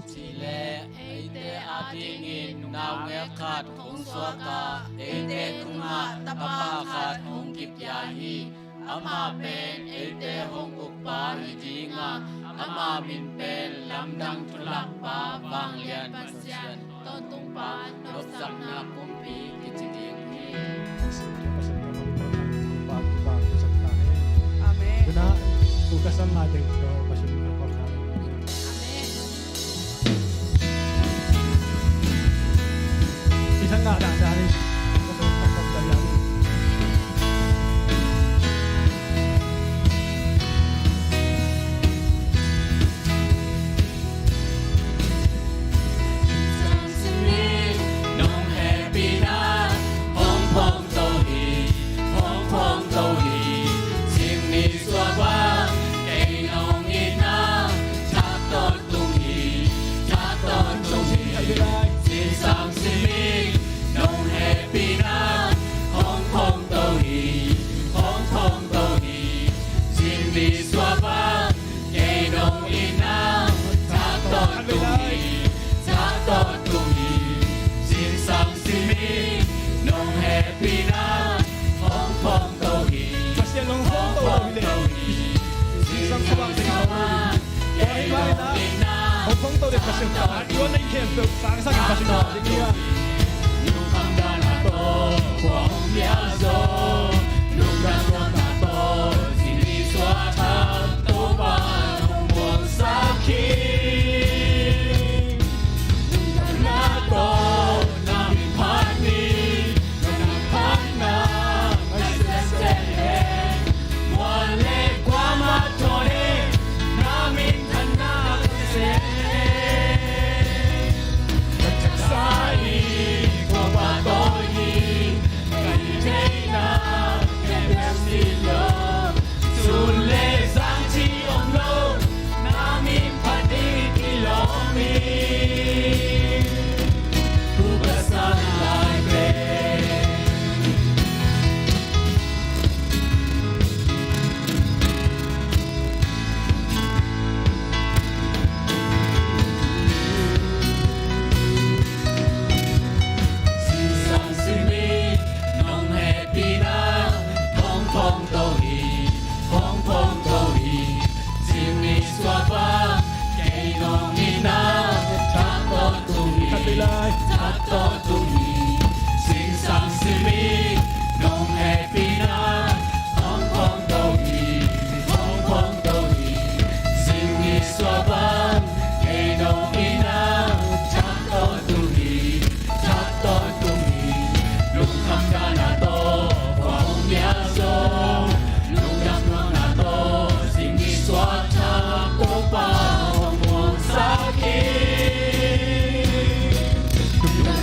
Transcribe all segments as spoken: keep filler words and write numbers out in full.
Cih leh eite adingin naungek khat hong suak a, eite tungah tapa khat hong kipia hi. Amah pen eite hong ukpa hi ding a, ama min pen Lamdang Thulakpa, Vanglian Pasian, Tawntung Pa, Nopsakna Kumpi kici ding hi. Amen.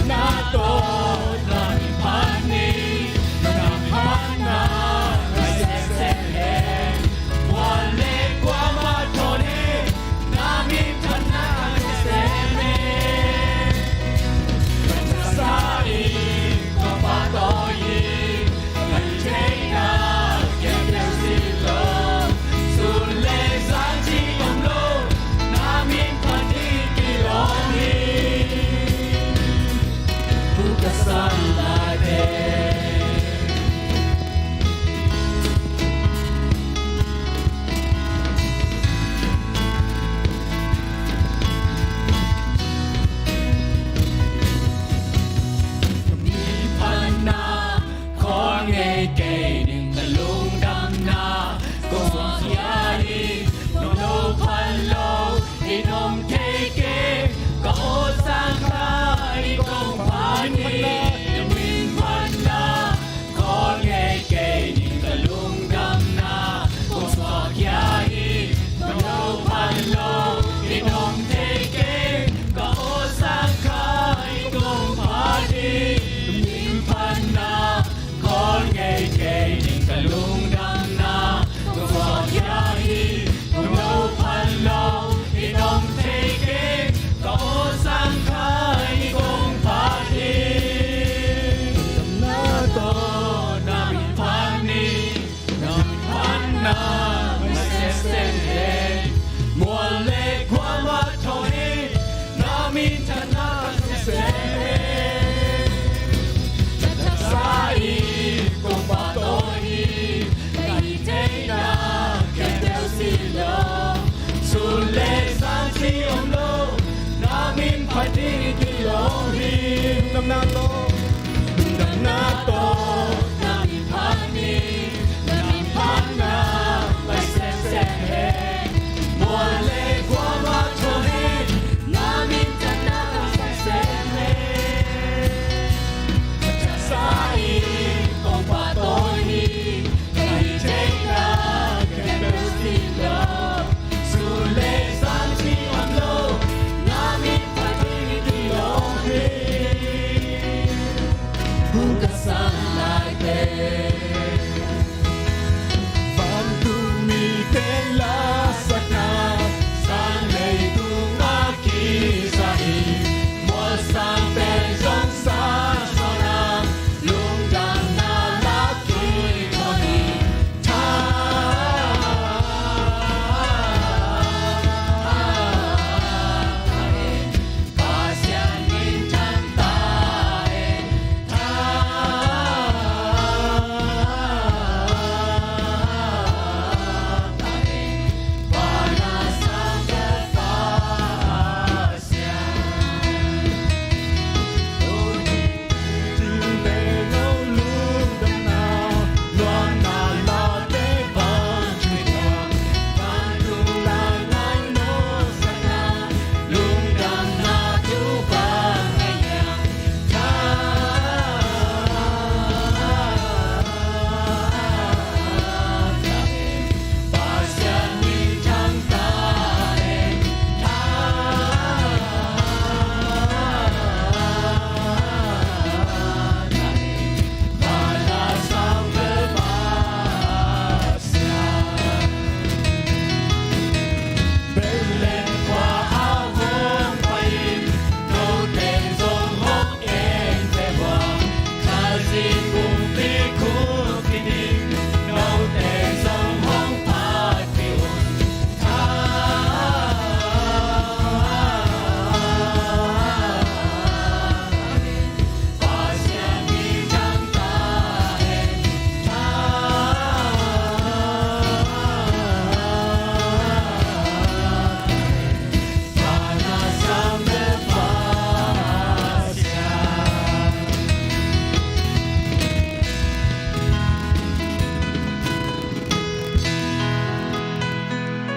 Amen.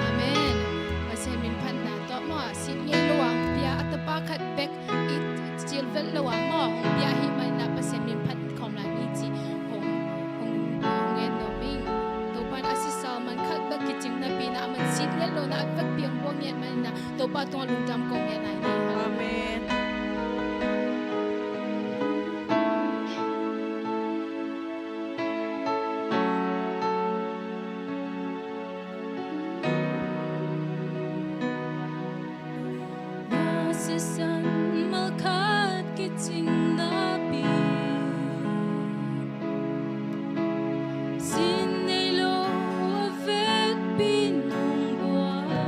Amen. Pasian min phatna tawh maw, sit ngei lo a hong pia a tapa khat bek i cil vet lo a maw, hong pia ahih manin ah Pasian min phat khawm lai ni cih hong, hong, hong ngen nuam ing. Topa in a sisal man khat bek kicing napi in ah, a man sit ngei lo in ah, a vekpi hong buang ngiat manin ah, Topa tungah lungdam kong ngen lai ni. Amen. Na sisan malkhat kicing napi, sin nei lo a vekpi nong buai.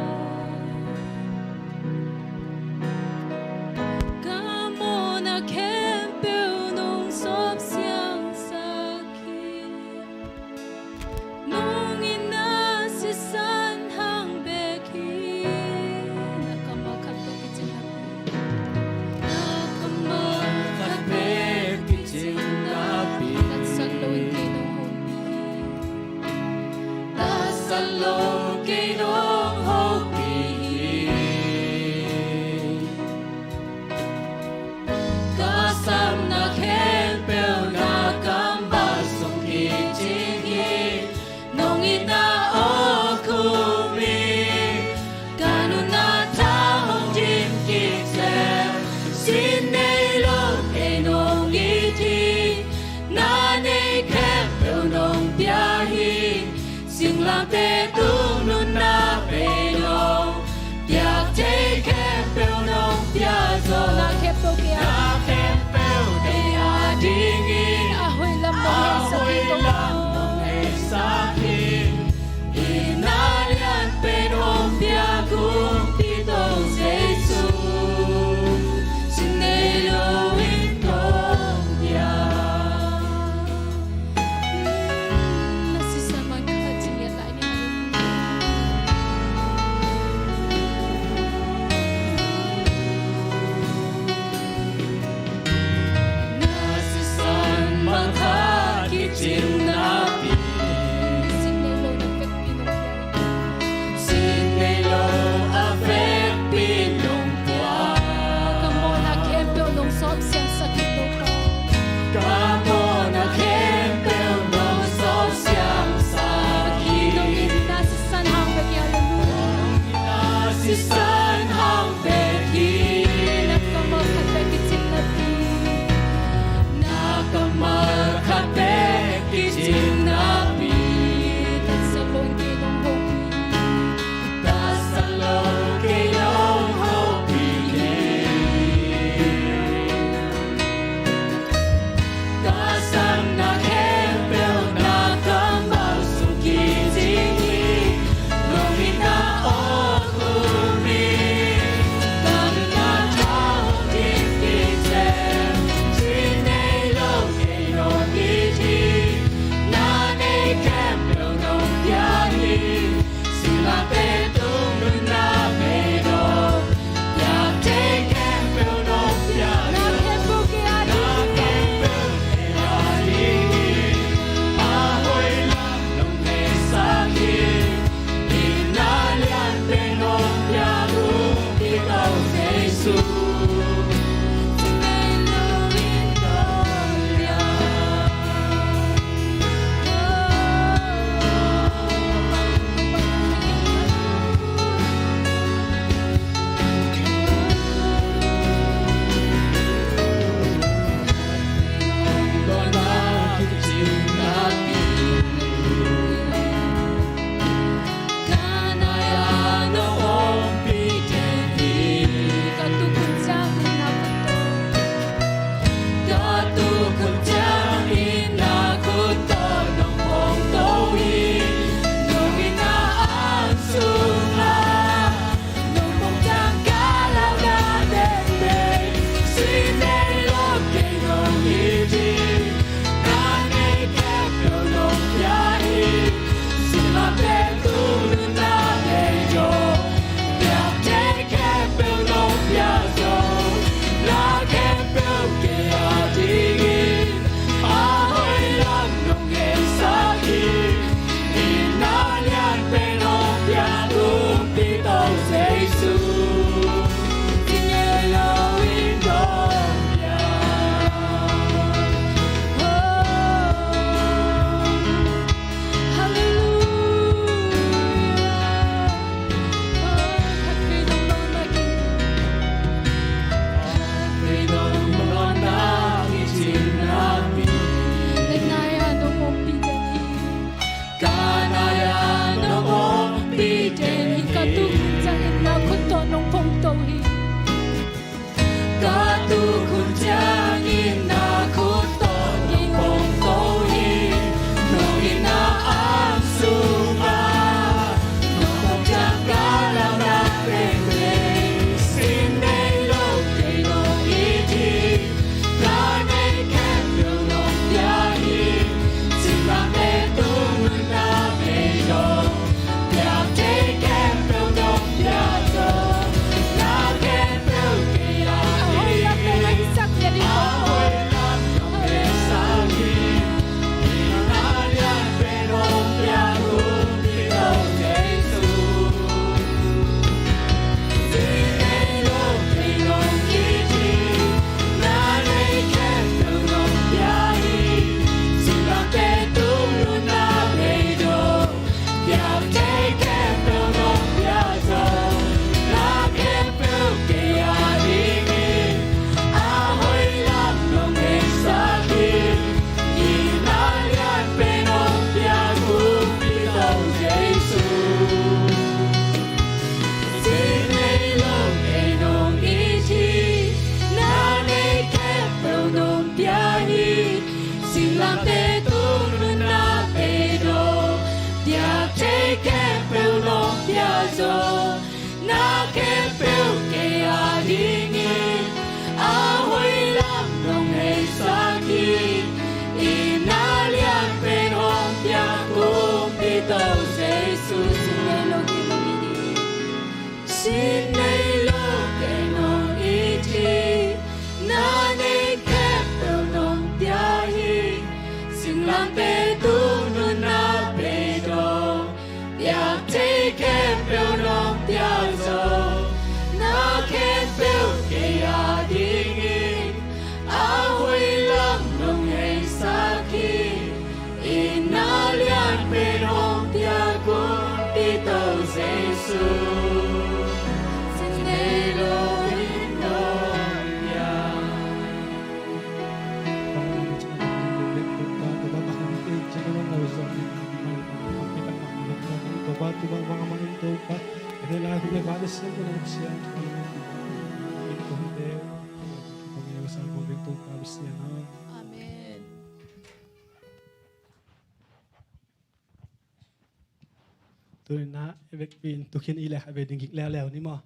Tuni-in ah i vekpi in tu khin i leh khat vei ding kik leuleu ni maw?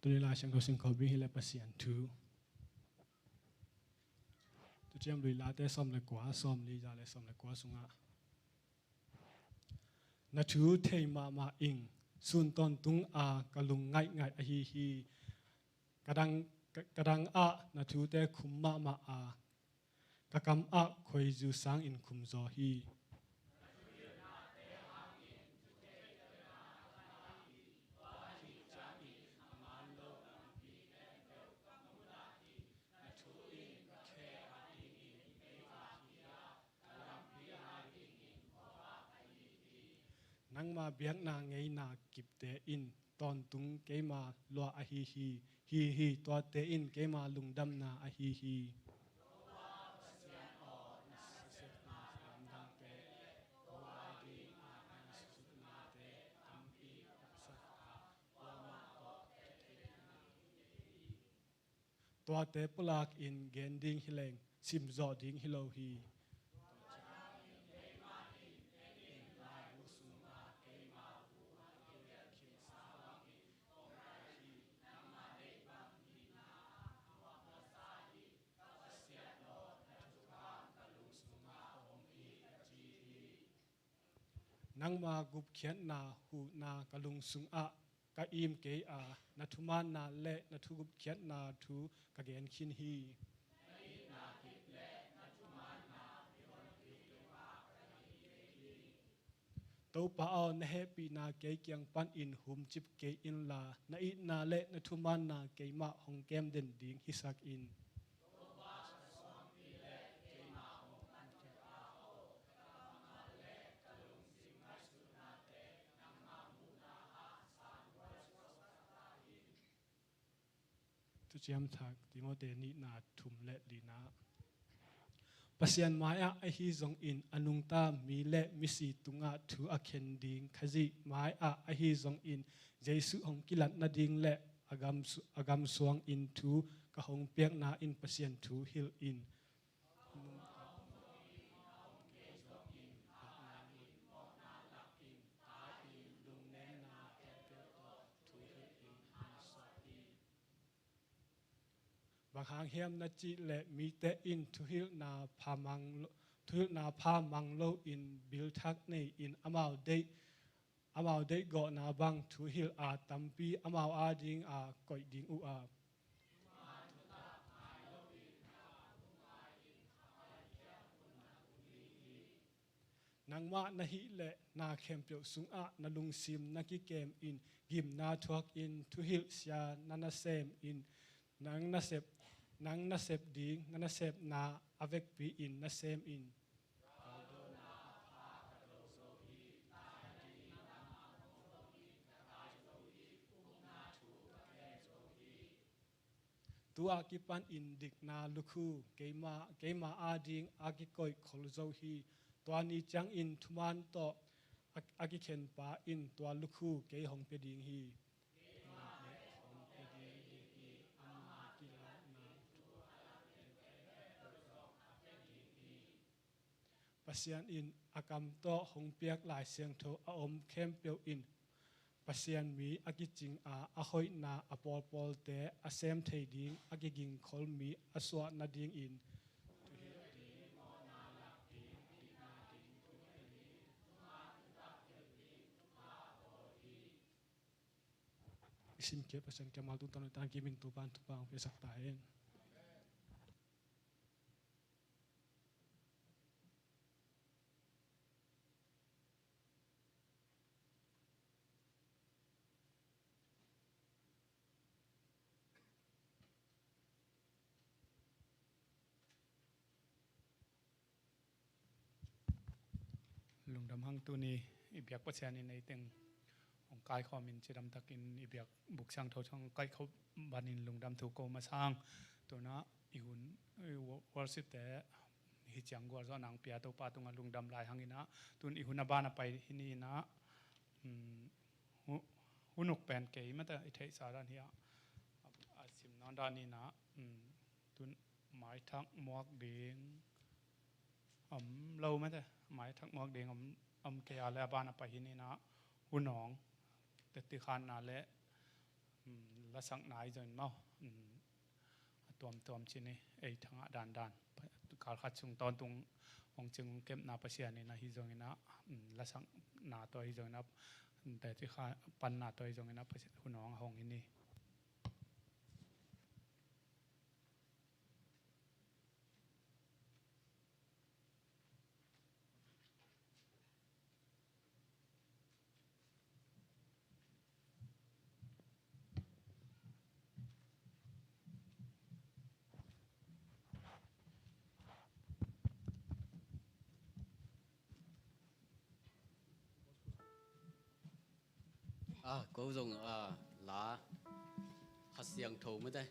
Tuni Lai Siangtho singkawbing hi leh Pasian thu. Thuciam Lui Late sawm le kua, sawm li za le sawm le kua sungah, na thu thei mahmah ing, sun tawntung a ka lung ngaihngaih ahi hi. Ka dang, ka, ka dang ah na thute khum mahmah a, ka kam ah khuaizu sangin khum zaw hi. Nangma biakna ngeina kipte in tawntung keima luah ahi hi. Hi hi, tuate in keima lungdamna ahi hi. Tuate pulakin gen ding hi leng, simzawh ding hi lo hi. Nangma gupkhiatna huhna ka lung sungah ka im kei a, na thumaanna le na thugupkhiatna thu ka gen khin hi. Topa aw, na hehpihna kei kiang panin humcip kei inla, na itna le na thumaanna keimah hong kem den ding hisak in. Thuciam Thak Timote nihna thum le lina. Pasian mai-ah ahi zongin a nungta mi le misi tungah thu a khen ding Khazih mai-ah ahi zongin Jesuh hong kilat nading le a gam su-, a gam suangin thu ka hong piakna in Pasian thu hilh in. Bang hang hiam na cih leh mite in thuhilhna pha mang lo, thuhilhna pha mang loin bilthak nei-in amau deih, amau deihgawhna bang thuhilh a tampi amau adinga koih ding uh a. Nangmah na hih leh na khempeuh sungah na lungsim na kikem in, gimna thuakin thuhilhsia na nasem in, nang nasep, nang nasep ding na nasepna a vekpi in nasem in. Tu-a kipanin dikna lukhu keima, keima ading a kikoih khol zo hi. Tua ni ciangin thuman tawh a, a kikhenpa in tua lukhu kei hong pia ding hi. Pasian in a kam tawh hong piak Lai Siangtho a om khempeuh in Pasian mi a kicing a, a hoihna a pawlpawlte a sem thei ding a kigingkhol mi a suah nadingin i simkhiat Pasian kiang mal tungtawn a tangkimin Topa'n thupha hong piaksak ta hen. Lungdam hang. Tuni i biak Pasian in ei teng hong kaikhawmin cidamtakin i biak buk siangtho hong kaikhawm banin lungdam thu ko masa hang. Tuna i hun, i wo-, worship te hi ciang gualzawhna hong pia Topa tungah lungdam lai hang inah, tun i hun a ban a pai hi ni inah, um, hu-, hun uk pen kei mate i theihsa dan hi a, a sim nawn dan in ah, um, tun maithak muak ding om lo mate, maithak muak ding om, om kei a le a ban a pai hi in ah, hun awng, teti khanna le, um, lasakna i zong in maw, um, a tuamtuam ci ni, ei thangah dandan. Kal khat sung tawntung hong cing hong kepna Pasian in ahi zongin ah, um, lasakna tawh ahi zongin ah, um, teti kha panna tawh ahi zongin ah, Pasian hun awng a hong hi ni. Ah, ko zong, ah, la Kha Siangtho mate,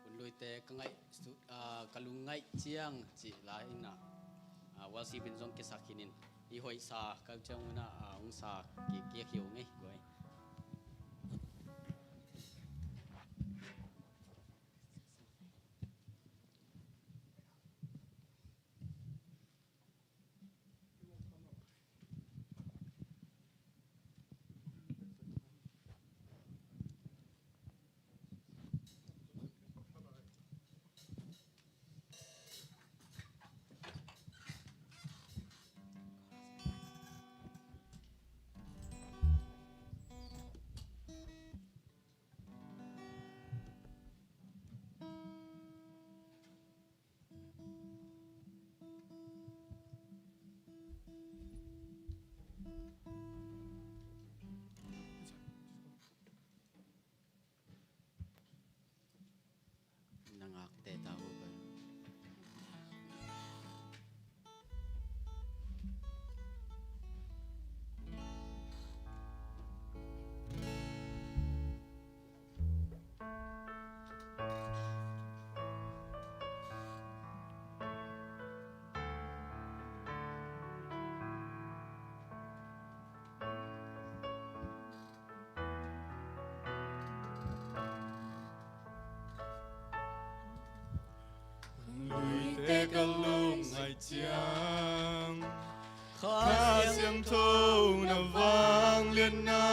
Hun Luite ka ngaih su-, ah, ka lung ngaih ciang cih la in ah, ah, worship in zong kisak hi in, i hoihsa ka ciang un ah, ah, hong sa ki, kiak hi ung ei, guai. Na ngak teh ta uh pen. Luite ka lung ngaih ciang, Kha Siangtho na vangliatna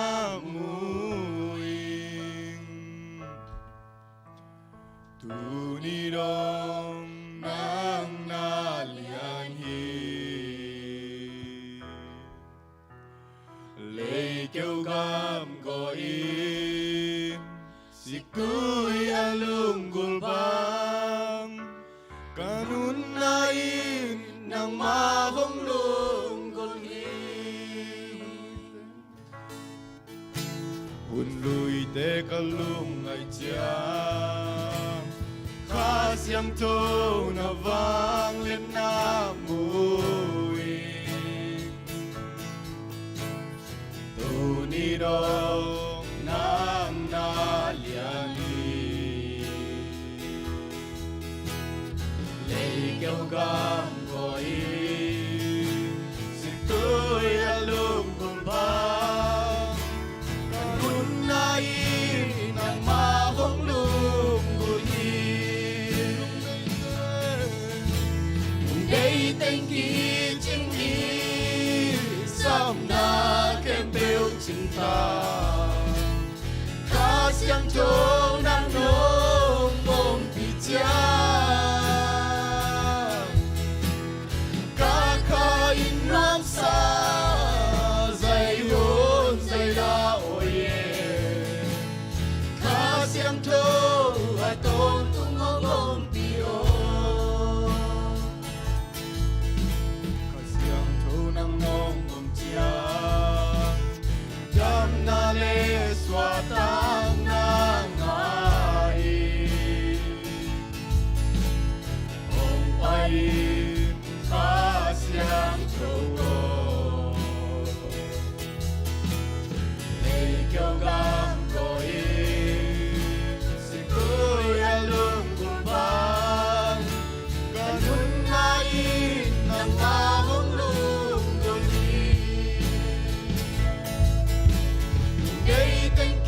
mu ing. Tuni dong nang na lian hi. Leikeu gam gawh in, siktui a lunggulh bang, ka nunna in nangmah hong lunggulh hi. Hun Luite ka lung ngaih ciang, Kha Siangtho na vangliatna mu ing. Tuni dong nang na lian hi. Leikeu gam gawh in, siktui a lunggulh bang, ka nunna in nangmah hong lunggulh hi. Nung dei teng kicing hi, samna khempeuh cing ta. Kha Siangtho nang nong ompih ciang, ka kha in nuamsa, zai hun zai la awi e. Kha Siangtho a tawntung hong ompih aw. Kha Siangtho nang nong om ciang, damna le suahtakna ngah in, hong pai in Kha Siangtho aw. Leikeu gam gawh in, siktui a lunggulh bang, ka nunna in nangmah hong lunggulh hi. Nung dei teng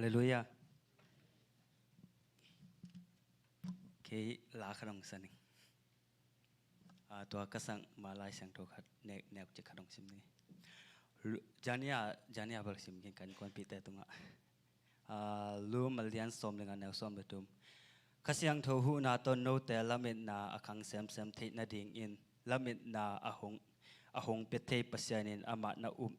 Halleluiah. Kei la khat hong sa ning. A, tua ka sang ma Lai Siangtho khat ne-, neu cik khat hong sim ning. Lu-, Jania, Jania bel sim king kan kuanpihte tungah. A, Lum a lian sawm le nga, neu sawm le thum. Kha Siangtho huhna tawh note lametna a khang semsem theih nadingin lametna a hong, a hong pia thei Pasian in amah na up,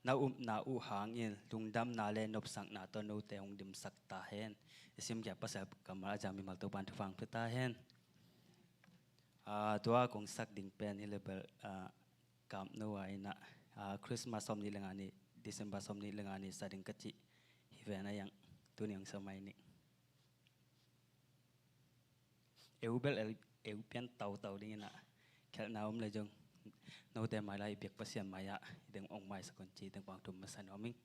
na upna uh hangin lungdamna le nopsakna tawh note hong dimsak ta hen. I simkhiat pasal kammal a zang mimal Topa'n thupha hong pia ta hen. A, tua kong sak ding pen hi le bel, a, Camp Nou ah inah, a, Christmas sawm nih le nga ni, December sawm nih le nga ni sa ding ka cih hi ven a, iang tuni hong sa mai ning. Eu bel eu, eu pian tautau ding inah, khelhna om le zong note mai lai i biak Pasian mai-ah i deng ong maisak un ci deng bang thum masa nuam ing.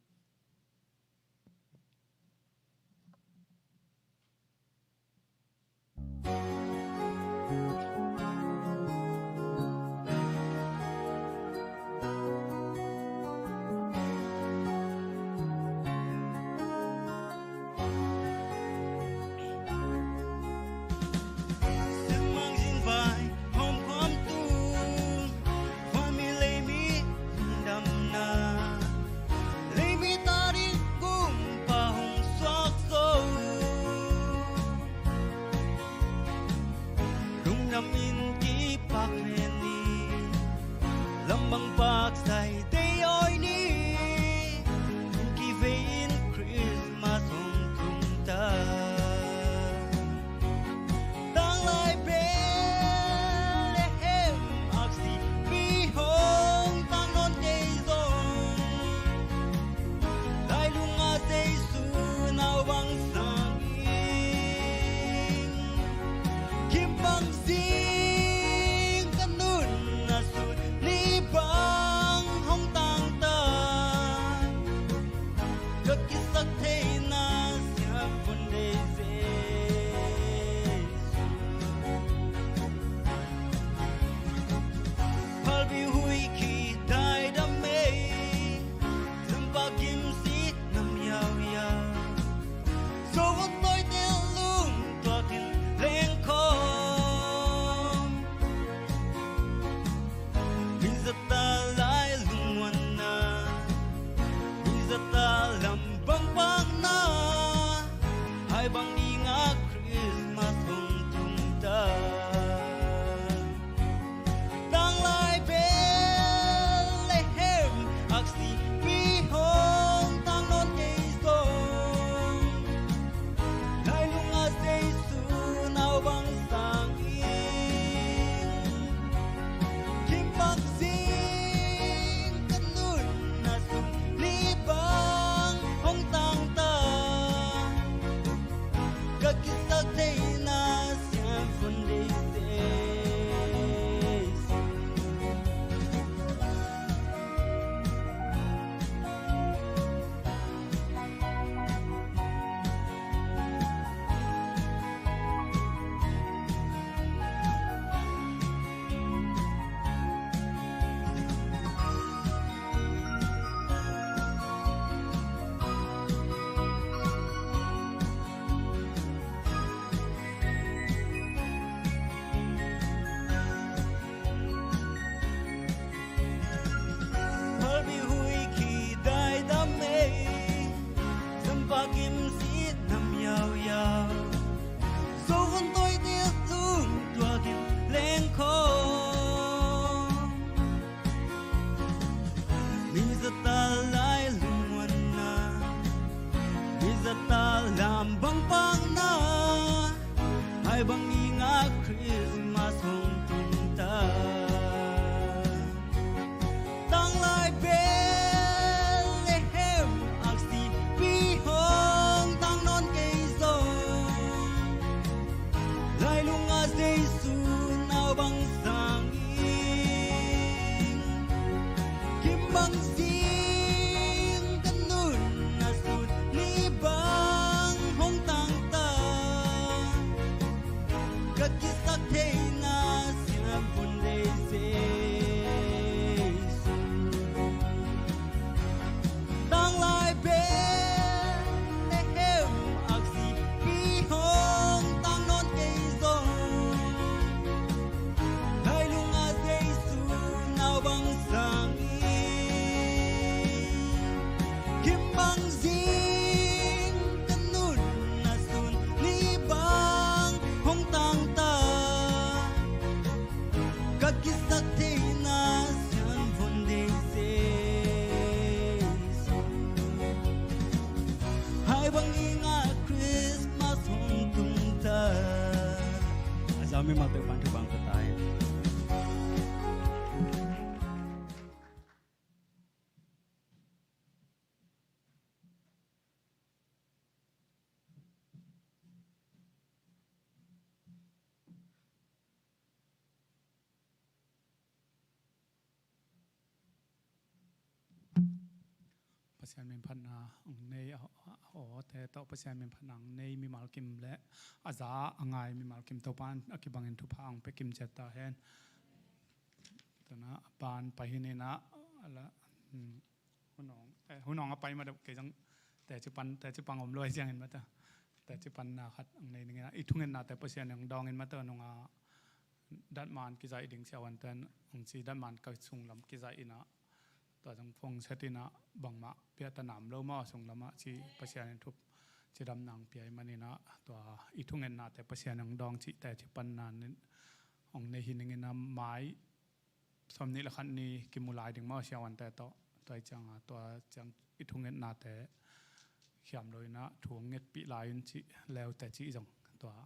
Simmang zin vai hawm hawm tung, khuami leimi lungdamna, leimi ta ding Kumpa hong suak zo. Lungdam in kipak hen ni, lam bang pak sai tei awi ni, kivei in Christmas hong tung ta. Tanglai Bethlehem aksi mi hong tang nawn kei zong, lailung ah Jesu nau bang sang in, kim bang zing ka nun a sun ni bang Topa'n thupha hong pia ta hen. Pasian minphatna hong nei a, a, a, awte tawh Pasian minphatna hong nei mimal kim le a za a ngai mimal kim Topa'n a kibangin thupha hong pia kim ciat ta hen. Tuna a ban pai hi ni na, a la, hmm, hun hong, eh, hun hong a pai ma deuh kei zong teci pan, teci pang om luai ciangin mata. Teci panna khat hong nei ning in a, i thungennate Pasian hong dawng in mata nung a datman kizaih ding siavuante'n hong ci, datman ka sunglam kizaih in a, tua zong phone set in a bangmah pia ta nam lo maw sunglam ah ci Pasian in thup cidamna hong pia ahih manin a, tua i thungennate Pasian hong dawng cihte ci panna nin hong nei hi ning in a mai sawmnih le khat ni kimu lai ding maw siavuante tawh. Tua ahih ciang a, tua ciang i thungennate khiam lo in a thu hong ngetpih lai un cih leute cih zong tua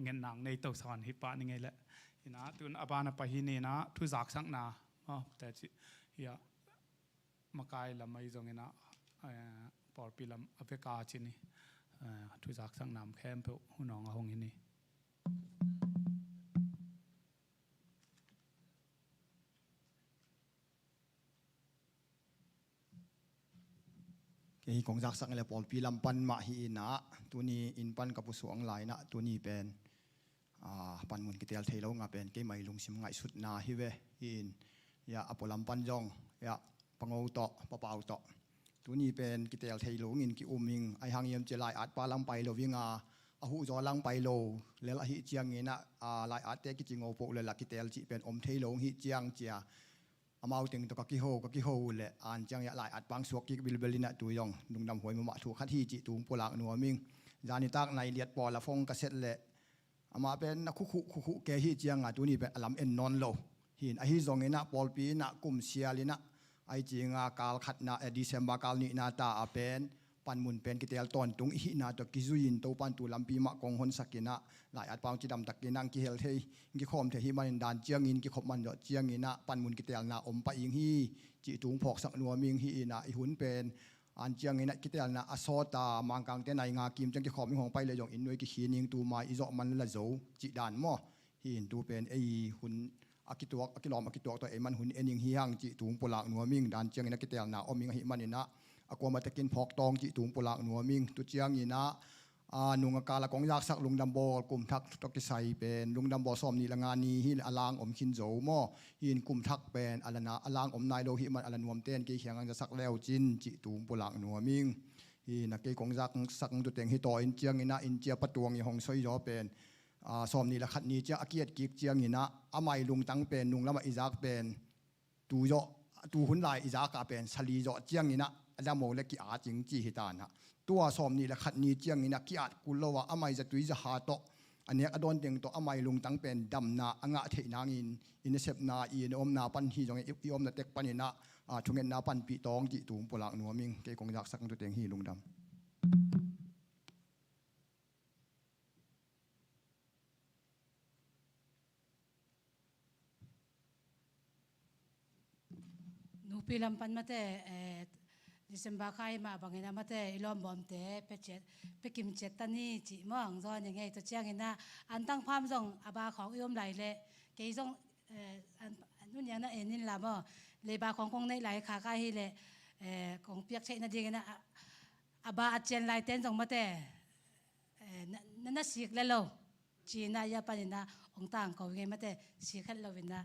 ngetna hong nei to sawn hi pah ni ngei leh. Hi na, tun a ban a pai hi ni na, thuzaksakna maw, teci hi a, makai lam ahi zongin a, eh, pawlpi lam a vek a ci ni, eh, thuzaksakna om khempeuh hun hong a hong hi ni. Kei kong zaksak le pawlpi lam pan mah hi in a, tuni inn pan ka pusuak lai in a, tuni pen, ah, panmun kiteel thei lo nga pen keimah i lungsim ngaihsutna hi ve. Hi in, ya, a pualam pan zong, ya, Pango tawh, Papau tawh, tuni pen kiteel thei lo ing in ki-um ing. Ahi hang hiam cih leh lai-at pa lam pai lo ing a, a huhzaw lam pai lo lel ahih ciangin a, ah, lai-atte kici ngo poh lel a kiteel cih pen om thei lo ing hih ciang cia amau teng tawh ka kiho, ka kiho uh leh an ciang ya lai-at pang suak kik bilbel in a, tu zong lungdam huai mahmah thu khat hi cih tu hong pulak nuam ing. Zan nitak nai liat pawl a phone ka set leh amah pen na khukhuh khukhuh kei hi ciang a, tuni pen a lam en nawn lo. Hi in, ahi zongin a pawlpi in a kum sial in a, ahi ciang a kal khatna, eh, December kal nihna ta a pen panmun pen kiteel tawntung i hihna tawh kizui in Topa'n tu lampi mah kong honsak in a, lai-at pang cidam tak in a hong kihel thei, hong kikhawm thei hi manin dan ciangin kikhop man zawh ciangin a panmun kiteelna om pah ing hi cih tu hong phawksak nuam ing. Hi in a i hun pen an ciangin a kiteelna a sawt a, Mangkangte nai nga kim ciang kikhawm ing, hong pai leh zong inn nuai kikhin ing, tu mai i zawh man la zo cih dan maw. Hi in tu pen ei hun a kituak, a kilawm a kituak tawh ei man hun en ing hi hang cih tu hong pulak nuam ing. Dan ciangin a kiteelna om ing ahih manin a, a kuamah tekin phawk tawng cih tu hong pulak nuam ing. Tu ciangin a, a, nung a kal a kong zaksak Lungdam Bawl kum thak tawh kisai pen, Lungdam Bawl sawmnih le nga ni hi leh a lang om khin zo maw. Hi in kum thak pen a la na, a lang om nai lo hi man a la nuamte'n kei kiang hong zaksak le uh cin cih tu hong pulak nuam ing. Hi in a kei kong zaksak tu teng hi taw in ciangin a, inn cia Pa Tuang i hong soi zaw pen, a, sawmnih le khat ni ciang a ki-et kik ciangin a, amah i lungtang pen nung lam ah i zak pen tu zawh, tu hun lai i zak a pen sali zawh ciangin a, a dam o leh ki-at ing ci hi ta in a. Tua sawmnih le khat ni ciangin a ki-at kul lo a, amah i zatui zaha tawh, a nek a dawn teng tawh amah i lungtang pen damna a ngah theih nangin, i nasepna, i na omna pan hi zongin, i, i omna tek panin a, a, thungetna panpih tawng cih tu hong pulak nuam ing. Kei kong zaksak tu teng hi. Lungdam. Nupi lam pan mate, eh, December kha i mah bangin a mate i lawmbawmte pia ciat, pia kim ciat ta ni cih maw hong zawn ing ei. Tua ciangin a, an tangpham zong a ba khawng i om lai leh kei zong, eh, an, an hun yang na en in la maw, leiba khawng kong neih lai kha ka hi leh, eh, kong piak theih nadingin a, a, a ba a cian laite'n zong mate, eh, na, na, na sik le lo. Ci-in a, ya panin a hong tangko ngei mate, sik het lo in a.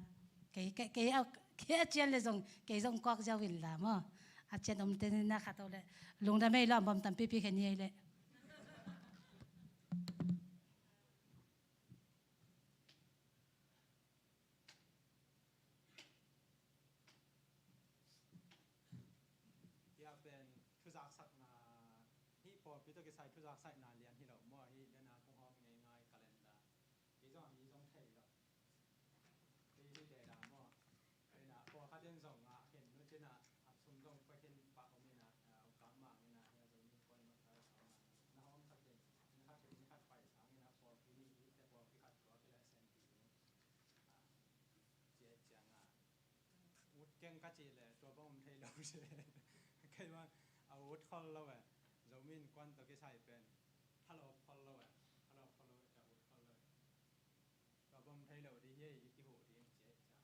Kei, kei, kei a, kei a cian leh zong, kei zong kuak ziau in la maw. A cian omte'n in a khat o leh. Lungdam ei, lawmbawm tampipi khen ni ei leh. Hih a pen thuzaksakna, hih pawlpi tawh kisai thuzaksakna lian hi lo maw, hih dena kong hawm ngeingai calendar. Kei zong a mi zong thei lo. Kei hih dena maw. Dena pawlkhat in zong a khen nu cina a sum zong pua khen pah om ina, a, ukang mang ina, hia zong ni pawlkhat in a, na hawm khat in, na khat in, na khat pai sang ina, pawlpi ni, hih te pawlpi khat tua kila sen pi. Keng ka cih leh tua bang om thei lo se. Kei bang a ut khol lo e. Zomi Innkuan tawh kisai pen thalawp khol lo e. Thalawp khol lo e, a ut khol lo e. Tua bang om thei lo ding hi, i kihuh ding ci hi cia om e.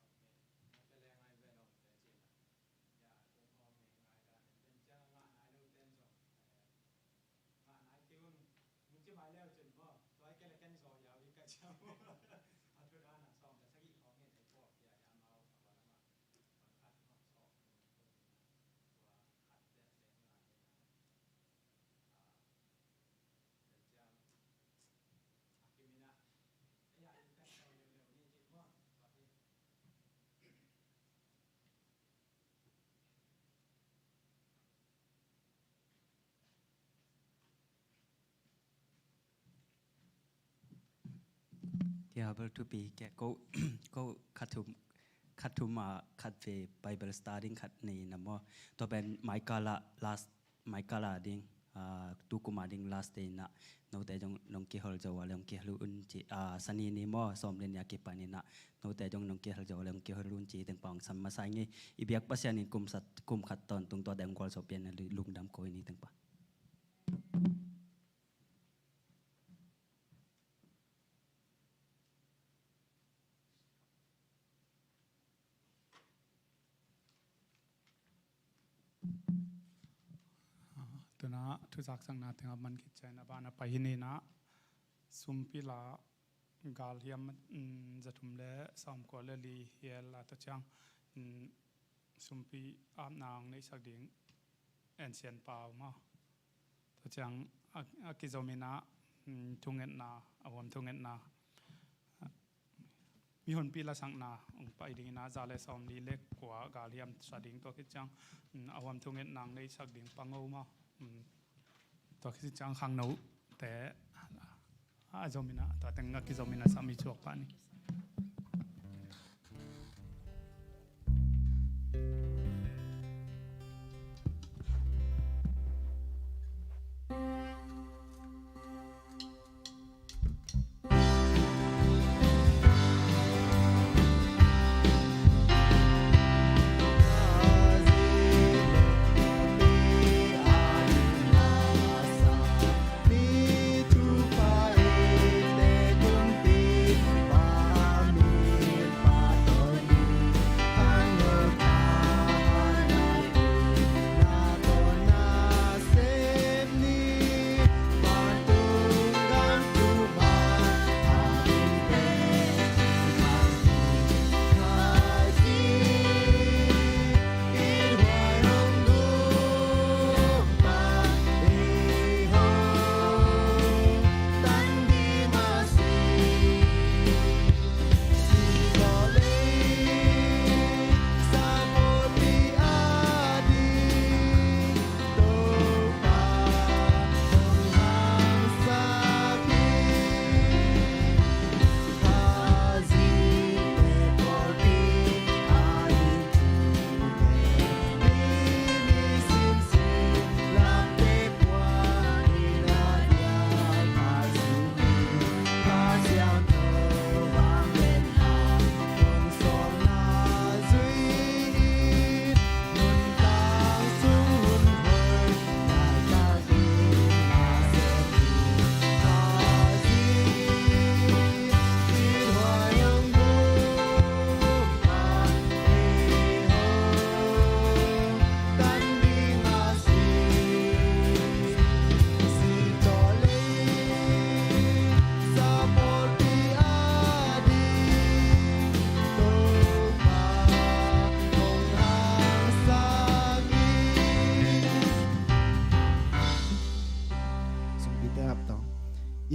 Ngai ve, ngai ve, nong te ci na. Ya, kong om e, ngai dan e. Pen cia ngah nai lo ten zong, eh, ngah nai kei un. Nung ci mai leu cin maw, tua i kei le ken zaw ya ui ka cia maw. A thu dan a sawm le sagih khawng hi, ei pawlpi a ya mau a va lam a. Bang khat maw, sawm nung tua ni na. Tua khat te te ngah ni na. Ah, pen cia a kimin a. Ei a i pen zaw leu leu ni ci maw. Tua hi. Tia bel thupi ke ko, ko khat thum, khat thum a khat ve Bible study khat nei na maw. Tua pen Michael a last, Michael a ding, ah, tu kum a ding last day na. Note zong nong kihel zo a le nong kihel un ci, ah, Sani ni maw, sawm le nih a kipan in a. Note zong nong kihel zo a le nong kihel un ci teng pang sam masa ing e. I biak Pasian in kum sat, kum khat tawntung tua deng gual so pian na lu-, lungdam ko i ni teng pa. Tuna thuzaksakna tengah man khit ciang a ban a pai hi ni na, sumpi la galhiam, mm, za thum le sawmkua le li hial a ta ciang, mm, sumpi apna ang neihsak ding ancient pau maw. Tua ciang a, a kizomin a, mm, thungetna, a huam thungetna, mihonpi lasakna hong pai dingin a za le sawmli le kua galhiam sa ding tua khit ciang, mm, a huam thungetna ang neihsak ding Pango maw. Mm. Tua khit ciang khangno te a zomin a, tua teng a kizomin a sami chuak pah ni.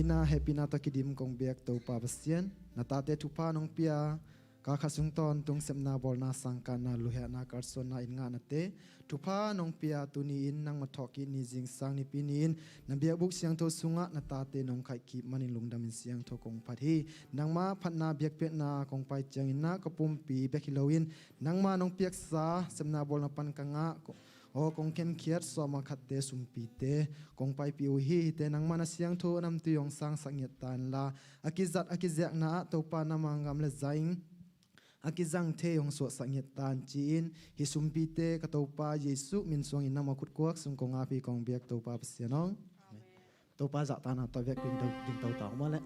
Inn a hehpihna tawh kidim kong biak Topa Pasian, na tate thupha nong pia, kal khat sung tawntung sepna bawlna sangkahna luhehna kalsuanna in ngahnate thupha nong pia tuni-in nangmah thawhkik ni zingsang Nipi ni-in na biakbuk siangtho sungah na tate nong khaihkik manin lungdamin siangtho kong phat hi. Nangmah phatna biakpiakna kong pai ciangin na ka pumpi bek hi loin nangmah nong piaksa sepna bawlna pan ka ngah aw kong khenkhiat sawma khatte sumpite kong paipih uh hi. Hihte nangmah na siangtho namtui hong sangsak ngiat ta inla a kizat a kiziakna ah Topa na manggam le zaing a kizang thei hong suahsak ngiat tan ci-in, hih sumpite ka Topa Jesuh min suangin nangmah khutkuak sung kong ap hi, kong biak Topa Pasian aw. Topa zahtakna tawh vekpi-in ding to ta maw leh.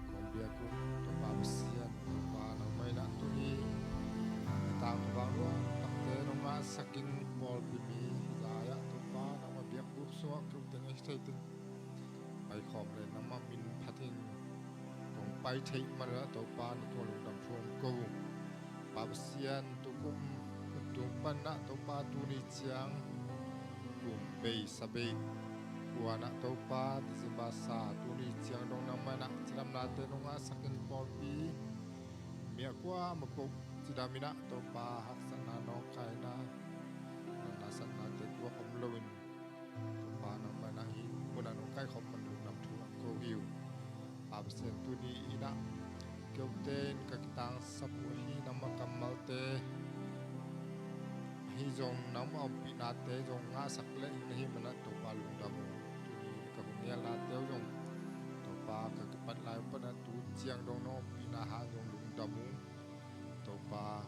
Kong biak uh Topa Pasian, Topa nangmah in ah tuni tangthu vang luang takte nong ngahsakin pawlpi mi hi lai-ah Topa nangmah biakbuk sungah keu teng ahi thei teng paikhawm le nangmah min phatin kong pai theih man ah Topa na tungah lungdam thu hong ko uh. Pa Pasian, tukum kum tung pan ah Topa tuni ciang kum bei sa bei kuan ah Topa December sa tuni ciang dong nangmah in ah cidamnate nong ngahsakin pawlpi mi a kuamah koh cidam in ah Topa haksatna nawngkaina, natna satnate tuak om loin Topa nangmah in ah hih mun ah nong kaikhawm man lungdam thu hong ko hi uh. Pa Pasian, tuni in ah keute in ka kitangsap uh ahi nangmah kammalte ahi zong nangmah ompihnate zong ngahsak le ing na hih man ah Topa lungdam uh. Tuni ka hong ngelnate uh zong Topa ka kipat lai uh pan ah tu ciang dong na ompihna hang zong lungdam uh. Topa,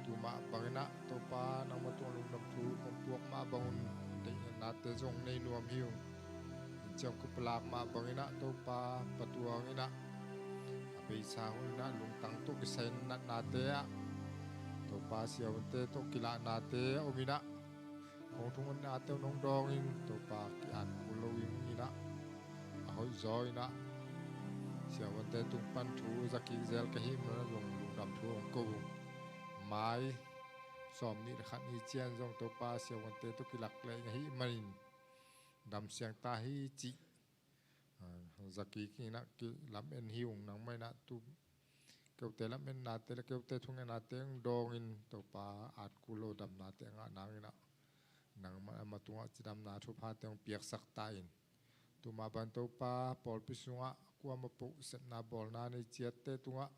tu mah bangin ah Topa nangmah tungah lungdam thu kong tuak mah bangun deihnate zong nei nuam hi ung. Ciang khup lak mah bangin ah Topa patuang in ah a beisa hun in ah lungtang tawh kisai natnate ah Topa siavuante tawh kilahnate a om in ah kong thungetnate uh nong dawngin Topa ki-at kul lo in ah a hoih zaw in ah siavuante tung pan thu zakik zel ka hih man ah zong lungdam thu hong ko ung. Mai sawmnih le khat ni ciang zong Topa siavuante tawh kilak leng ahih manin damsiang ta hi cih, ah, zakik in ah kilamen hi ung. Nangmah in ah tu keute lamennate le keute thungetnate hong dawngin Topa at kul lo damnate a ngah nangin ah nangmah a ma tungah cidamna thuphate hong piaksak ta in. Tu mah bang Topa pawlpi sungah kuamah poh sepna bawlna nei ciatte tungah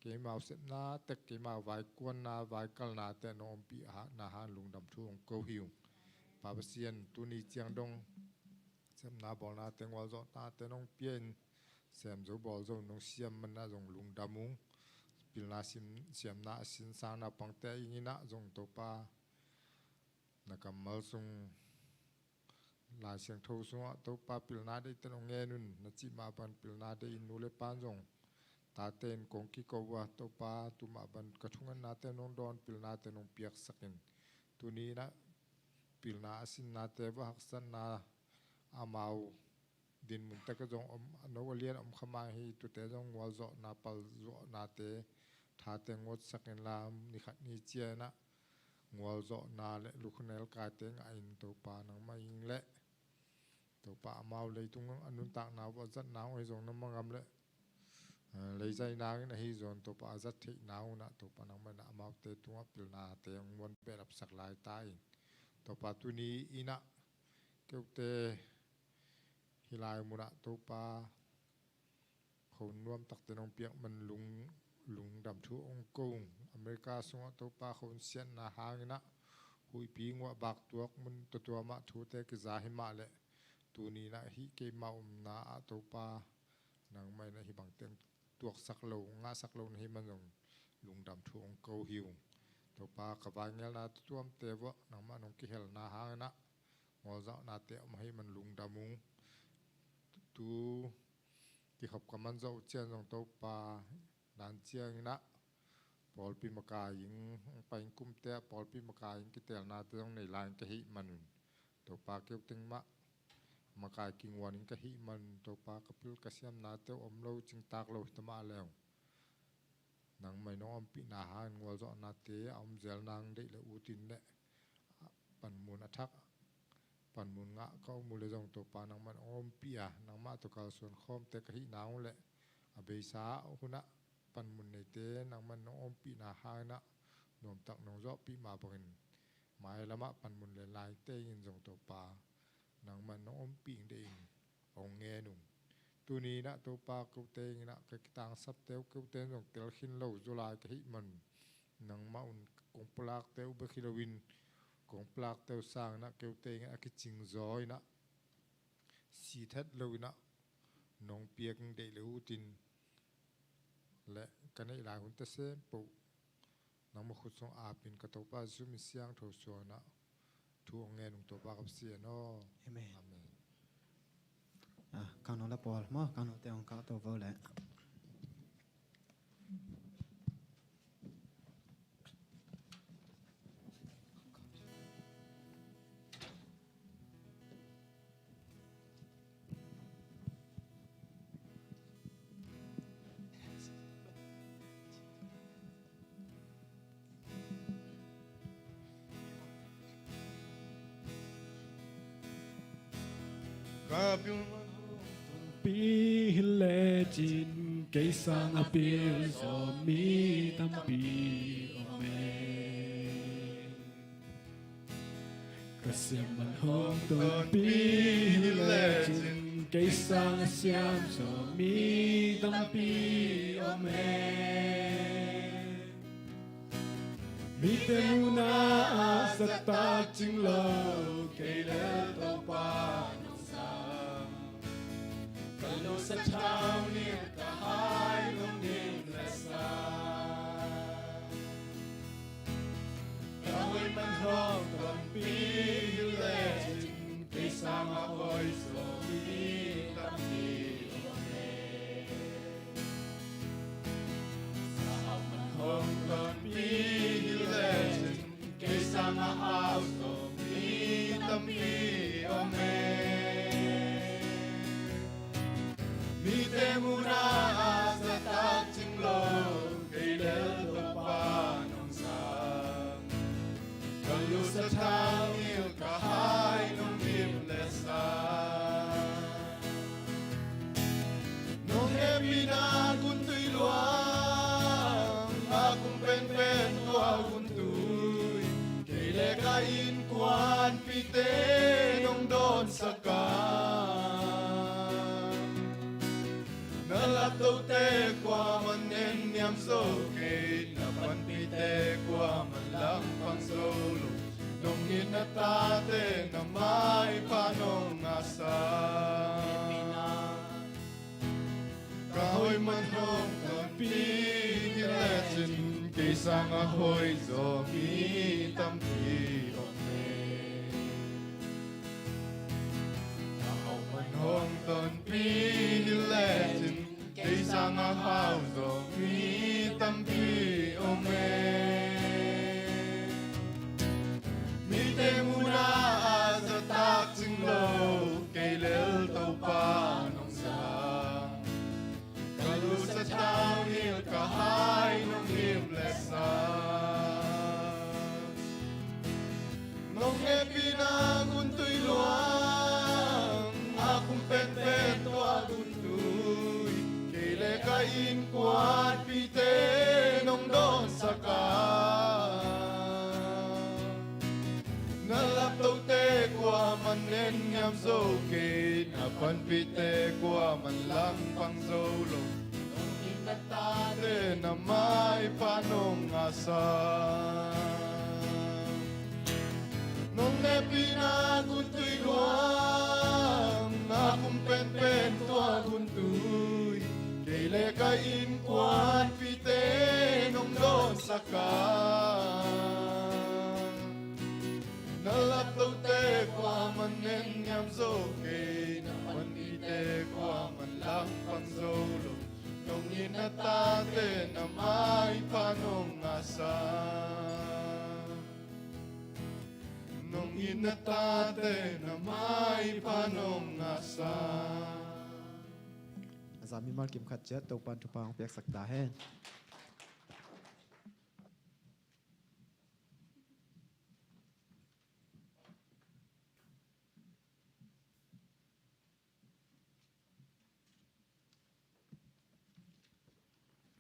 keimau sepna tek, keimau vaikuanna vaikalnate nong ompih na hang lungdam thu hong ko hi ung. Pa Pasian, tuni ciang dong sepna bawlnate, ngualzawhnate nong pia in, sem zo bawl zo nong siam man ah zong lungdam ung. Pilna sim, siamna a sinsang naupangte a ing in ah zong Topa, na kammal sung, Lai Siangtho sungah Topa pilna deihte nong ngen un, na cih mah bang pilna deih in nu le pa in zong tate in kong kiko uh a, Topa, tu mah bang ka thungannate nong dawn, pilnate nong piaksak in, tuni in ah pilna a sinnate va haksatna, amau dinmun tek ah zong om, a no a lian om kha mah hi, tute zong ngualzawhna palzawhnate, thate nguatsak inla, ni khat ni ciang in ah ngualzawhna le lukhnel kaite ngah in Topa, nangmah ing leh Topa, amau leitung a nuntakna uh a zatna uh ahi zong, nangmah ngam le, eh, leizaina in ahi zong Topa, a zat theihna uh in ah Topa, nangmah in ah amaute tungah pilnate hong muan behlapsak lai ta in, Topa, tuni in ah keute hih lai munah Topa, khon nuam takte nong piak man lung, lungdam thu hong ko ung. America sungah Topa, khon siatna hang in ah huihpi nguah bak tuak mun tuamtuam ah thute kiza hi mah leh, tuni in ah hih keimau omna ah Topa, nangmah in ah hih bangte tuaksak lo, ngahsak lo na hih man zong lungdam thu hong ko hi ung. Topa, ka vaingelna tuamtuamte uah nangmah nong kihelna hang in ah ngualzawhnate om ahih man lungdam ung. Tu kikhop ka man zawh uh ciang zong Topa, dan ciang in ah pawlpi makai ing, hong pai ing kumte ah pawlpi makai ing kiteelnate zong nei lai in ka hih man un, Topa, keu teng mah makai kinguan in ka hih man un, Topa, ka pil ka siamnate uh om lo, cingtak lo hi ta mah leng, nangmah in nong ompihna hangin ngualzawhnate a om zel nang deih le ut in leh, panmun a thak, panmun ngah ka om uh leh zong Topa, nangmah in nong ompih a, nangmah tawh kalsuan khawmte ka hih nang uh leh, a beisa hunah panmun neite nangmah in nong ompihna hangin ah nuamtak nong zawhpih mah bangin, mailamah panmun le laite in zong Topa, nangmah in nong ompih ing deih in hong ngen ung. Tuni in ah Topa, keute in ah ka kitangsapte uh, keute in zong tel khin lo zaw lai ka hih man un, nangmah un kong pulakte uh bek hi loin, kong pulakte uh sangin ah keute in ah a kicing zaw in ah, sithet lo in ah nong piak ing deih le ut in, le ka neih lai hunte sem poh nangmah khut sung apin ka Topa Jesuh min siangtho suangin ah thu hong ngen ung, Topa ka Pasian aw. Amen. Amen. Ah, kangno la pawl maw, kangnote hong kah to vo leh. Ka pil man hong tonpih hi lecin, kei sang a pil zawh mi tampi om e. Ka siam man hong tonpih hi lecin, kei sang a siam zawh mi tampi om e. Mite muhna ah zat takcing lo, kei le Topa nong sang. Ka lo sathau ning, ka hai lungning le sa. Ka hoih man hong tonpih hi lecin, kei sang a hoih zawh mi tampi om e. Ka hau man hong tonpih hi lecin, kei sang a hau zawh mi tampi om e. Mite muhna ah Zo kei na panpihte kuaman langpang zo lo. Nong it na tate na maipha nong ngahsa. Ka hoih man hong tonpih hi lecin kei sangah hoih zaw mi tampi om e. Ka hoih man hong tonpih hi lecin kei sangah hau zaw mi tampi om e. Mite munah a zatak cing lo kei lel Topa nong za. Ka lusa thaunilh ka hai nong him le sa. Nong hehpihna guntui luang a kum penpen tua guntui kei le ka innkuanpihte nong dawnsak a. Na laptote kuaman en hiam zo kei na panpihte kuaman langpang zo lo. Nong it na tate na maipha nong ngahsa. Nong hehpihna guntui luang a kum penpen tua guntui kei le ka innkuanpihte nong dawnsak a. Na laptote kuaman en hiam zo kei na panpihte kuaman langpang zo lo. Nong it na tate na maipha nong ngahsa. Nong it na tate na maipha nong ngahsa. A za mimal kim khat ciat Topan thupha hong piaksak ta hen.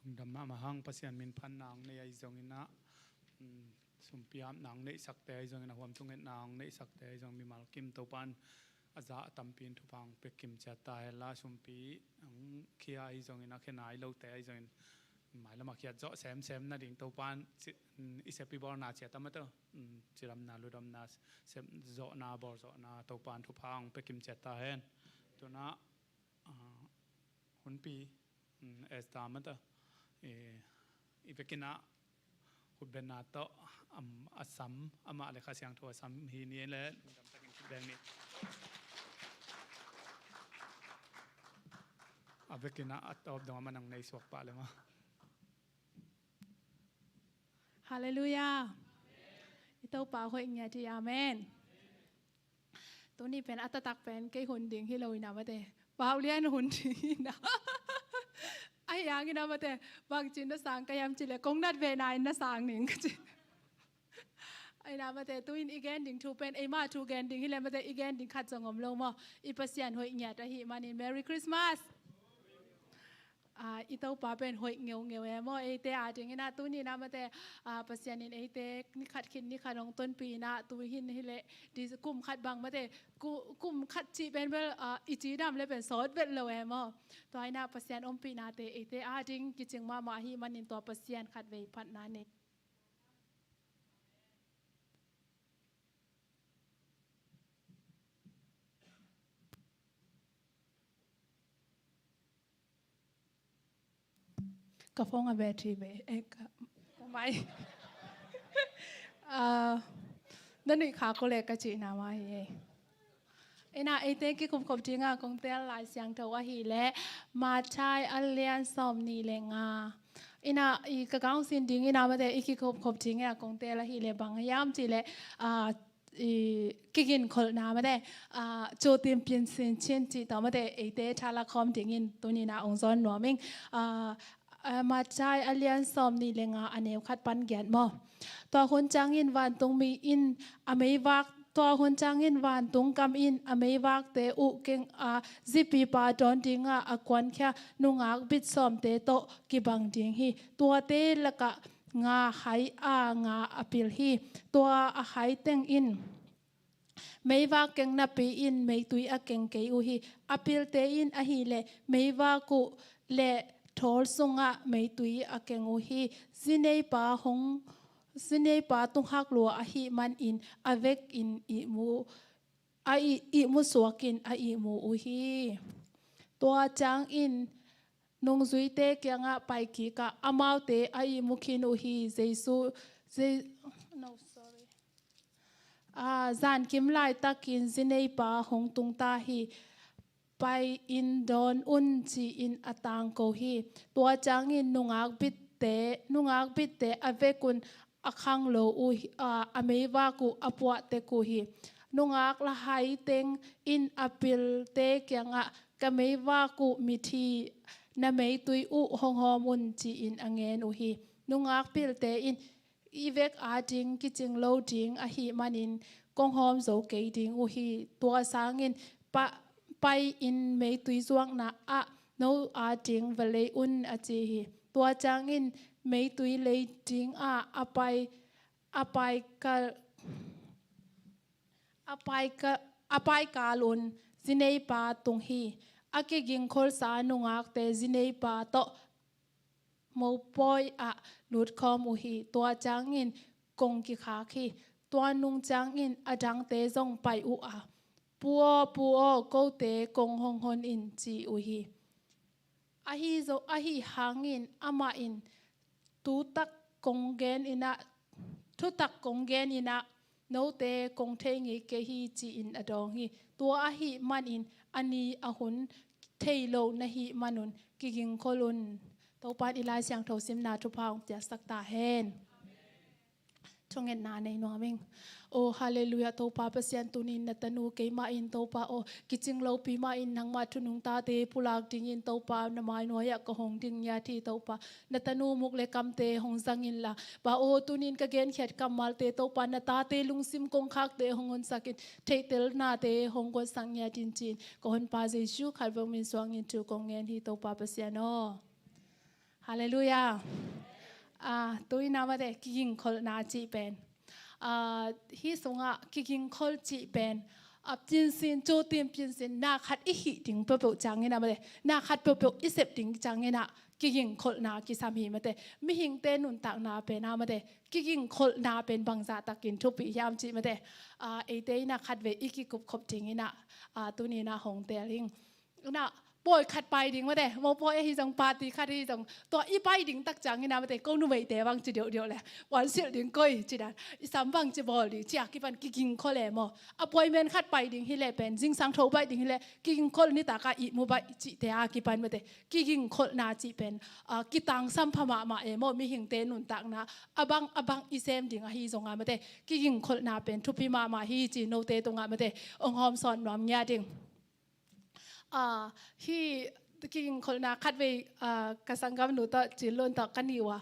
Lungdam mahmah hang. Pasian min phatna hong nei ahi zongin ah, um, sumpi apna hong neihsakte ahi zongin ah, huam thungetna hong neihsakte ahi zongin mimal kim Topan a za a tampi in thupha hong pia kim ciat ta hen la, sumpi hong khia ahi zongin ah, khia nai lote ahi zongin mailam ah khiat zawh semsem nading Topan ci-, um, i sep i bawlna ciat a mate, um, cidamna, ludamna, sep zawhna, bawl zawhna Topan thupha hong pia kim ciat ta hen. Tuna, ah, hunpi, mm, Esther mate, eh, i vekin ah khutbetna tawh, am, a sam, amah le Kha Siangtho a sam hi ni le, lungdam takin khut beng ni. A vekin ah a tawp dong amah nang nei suak pah le maw. Halleluiah. I Topa hoih ngiat hi, amen. Tuni pen a taktak pen kei hun ding hi lo in ah mate, Pau Lian hun ding hi in ah. Ahi hangin ah mate, bangci in na sang ka hiam cih leh kong nat vehna in na sang ning ka ci. Ahi in ah mate, tu-in i gen ding thu pen eima thu gen ding hi leh mate, i gen ding khat zong om lo maw. I Pasian hoih ngiat ahih manin Merry Christmas. Ah, i Topa pen hoih ngeungeu e maw, eite adingin ah tuni in ah mate, ah, Pasian in eite ni khat khit ni khat hong tonpih in ah tu hin hi leh, di kum khat bang mate, ku-, kum khat cih pen bel, ah, i cidam le pen sawt vet lo e maw. Tua in ah Pasian ompihnate eite ading kicing mahmah ahih manin tua Pasian khatvei phatna nei. Ka phone a battery ve, eh, ka, ka mai. Ah, na nuih khak uh leh ka cihna mah hi e. Ina, eite kikhopkhop dinga kong teel Lai Siangtho ahih leh Matthai a lian sawmnih le nga. Ina, i ka kangsin ding ina mate i kikhopkhop dinga kong teel ahih leh bang hiam cih leh, ah, i kiginkholhna mate, ah, 主的鞭傷 cih tawh mate eite thalak khawm dingin tuni in ah hong zawn nuam ing. Ah, ah, Matthai a lian sawmnih le nga a neu khat pan giat maw. Tua hun ciangin vantungmi in a meivak, tua hun ciangin vantung gam in a meivakte uh keng a, zipipa dawn dinga a kuankhia nungak bit sawmte tawh kibang ding hi. Tuate lakah nga hai a nga a pil hi. Tua a hai teng in meivak keng napi in meitui a keng kei uh hi. A pilte in ahih leh meivak uh le thawl sungah meitui a keng uh hi. Zineipa hong, zineipa tunghak lua ahih manin a vekin ihmu, a ih, ihmu suakin a ihmu uh hi. Tua ciangin nungzuite kiangah paikikah amaute a ihmu khin uh hi. Jesu, Je-, no, sorry. Ah, zankim laitakin zineipa hong tungta hi. Pai-in dawn un ci-in a tangko hi. Tua ciangin nungak bitte, nungak bitte a vekun a khanglo uh hi, ah, a meivak uh a puahtek uh hi. Nungak lahai teng in a pilte kiangah, "Ka meivak uh mit hi, na meitui uh hong hawm un," ci-in a ngen uh hi. Nungak pilte in, "I vek ading kicing lo ding ahih manin kong hawm zo kei ding uh hi. Tua sangin pa-, pai-in meitui zuakna ah no ading va lei un," a ci hi. Tua ciangin meitui lei dingah a pai, a pai kal, a pai ka, a pai kal un zineipa tung hi. A kigingkholsa nungakte zineipa tawh mopawi ah lutkhawm uh hi. Tua ciangin kong kikhak hi. Tua nung ciangin a dangte zong pai uh a, "Pu aw, Pu aw, kote kong hong hon in," ci uh hi. Ahi zo, ahi hangin amah in, "Thutak kong gen in ah, thutak kong gen in ah, note kong thei ngei kei hi," ci-in a dawng hi. Tua ahih manin a ni a hun thei lo na hih manun kigingkhol un. Topa in i Lai Siangtho simna thupha hong piaksak ta hen. Thungetna nei nuam ing. Oh, halleluiah, Topa Pasian, tunin na tanu keimah in, Topa aw, kicing lopi mah in nangmah thu nungtate pulak dingin, Topa, na mai nuai-ah ka hong ding ngiat hi, Topa. Na tanu muk le kamte hong zang inla, Pa aw, tunin ka genkhiat kammalte, Topa, na tate lungsim kongkhakte hong honsak in, theihtelnate hong guansak ngiat in, ci-in ka Honpa Jesu Khrih min suangin thu kong ngen hi, Topa Pasian aw. Halleluiah. Ah, tu-in ah mate, kigingkholhna cih pen, ah, hih sungah kigingkhol cih pen, ah, pinsin, cutin pinsin, na khat i hih ding peuhpeuh ciangin ah mate, na khat peuhpeuh i sep ding ciangin ah kigingkholhna kisam hi mate. Mihingte nuntakna pen ah mate, kigingkholhna pen bangzah takin thupi hiam cih mate, ah, eite in ah khatvei i kikupkhop dingin ah, ah, tuni-in ah hong teel ing. Na, pawi khat pai ding mate, mopawi ahi zong, party khat ahi zong, tua i pai ding tak ciangin ah mate, ko numeite bang ci deuhdeuh le, puansilh ding koi ci dan, i sam bang ci bawl ding ci a kipan kigingkhol e maw. Appointment khat pai ding hi leh pen, zingsang tho baih ding hi leh, kigingkhol, nitak a ihmu baih cihte a kipan mate, kigingkholhna cih pen, ah, kitangsam pha mahmah e maw, mihingte nuntakna a bang a bang i sem ding ahi zongah mate, kigingkholhna pen thupi mahmah hi ci note tungah mate, hong hawmsawn nuam ngiat ing. Ah, hih kigingkholhna khatvei, ah, ka sanggamnu tawh, Cin Lun tawh ka nih uh a,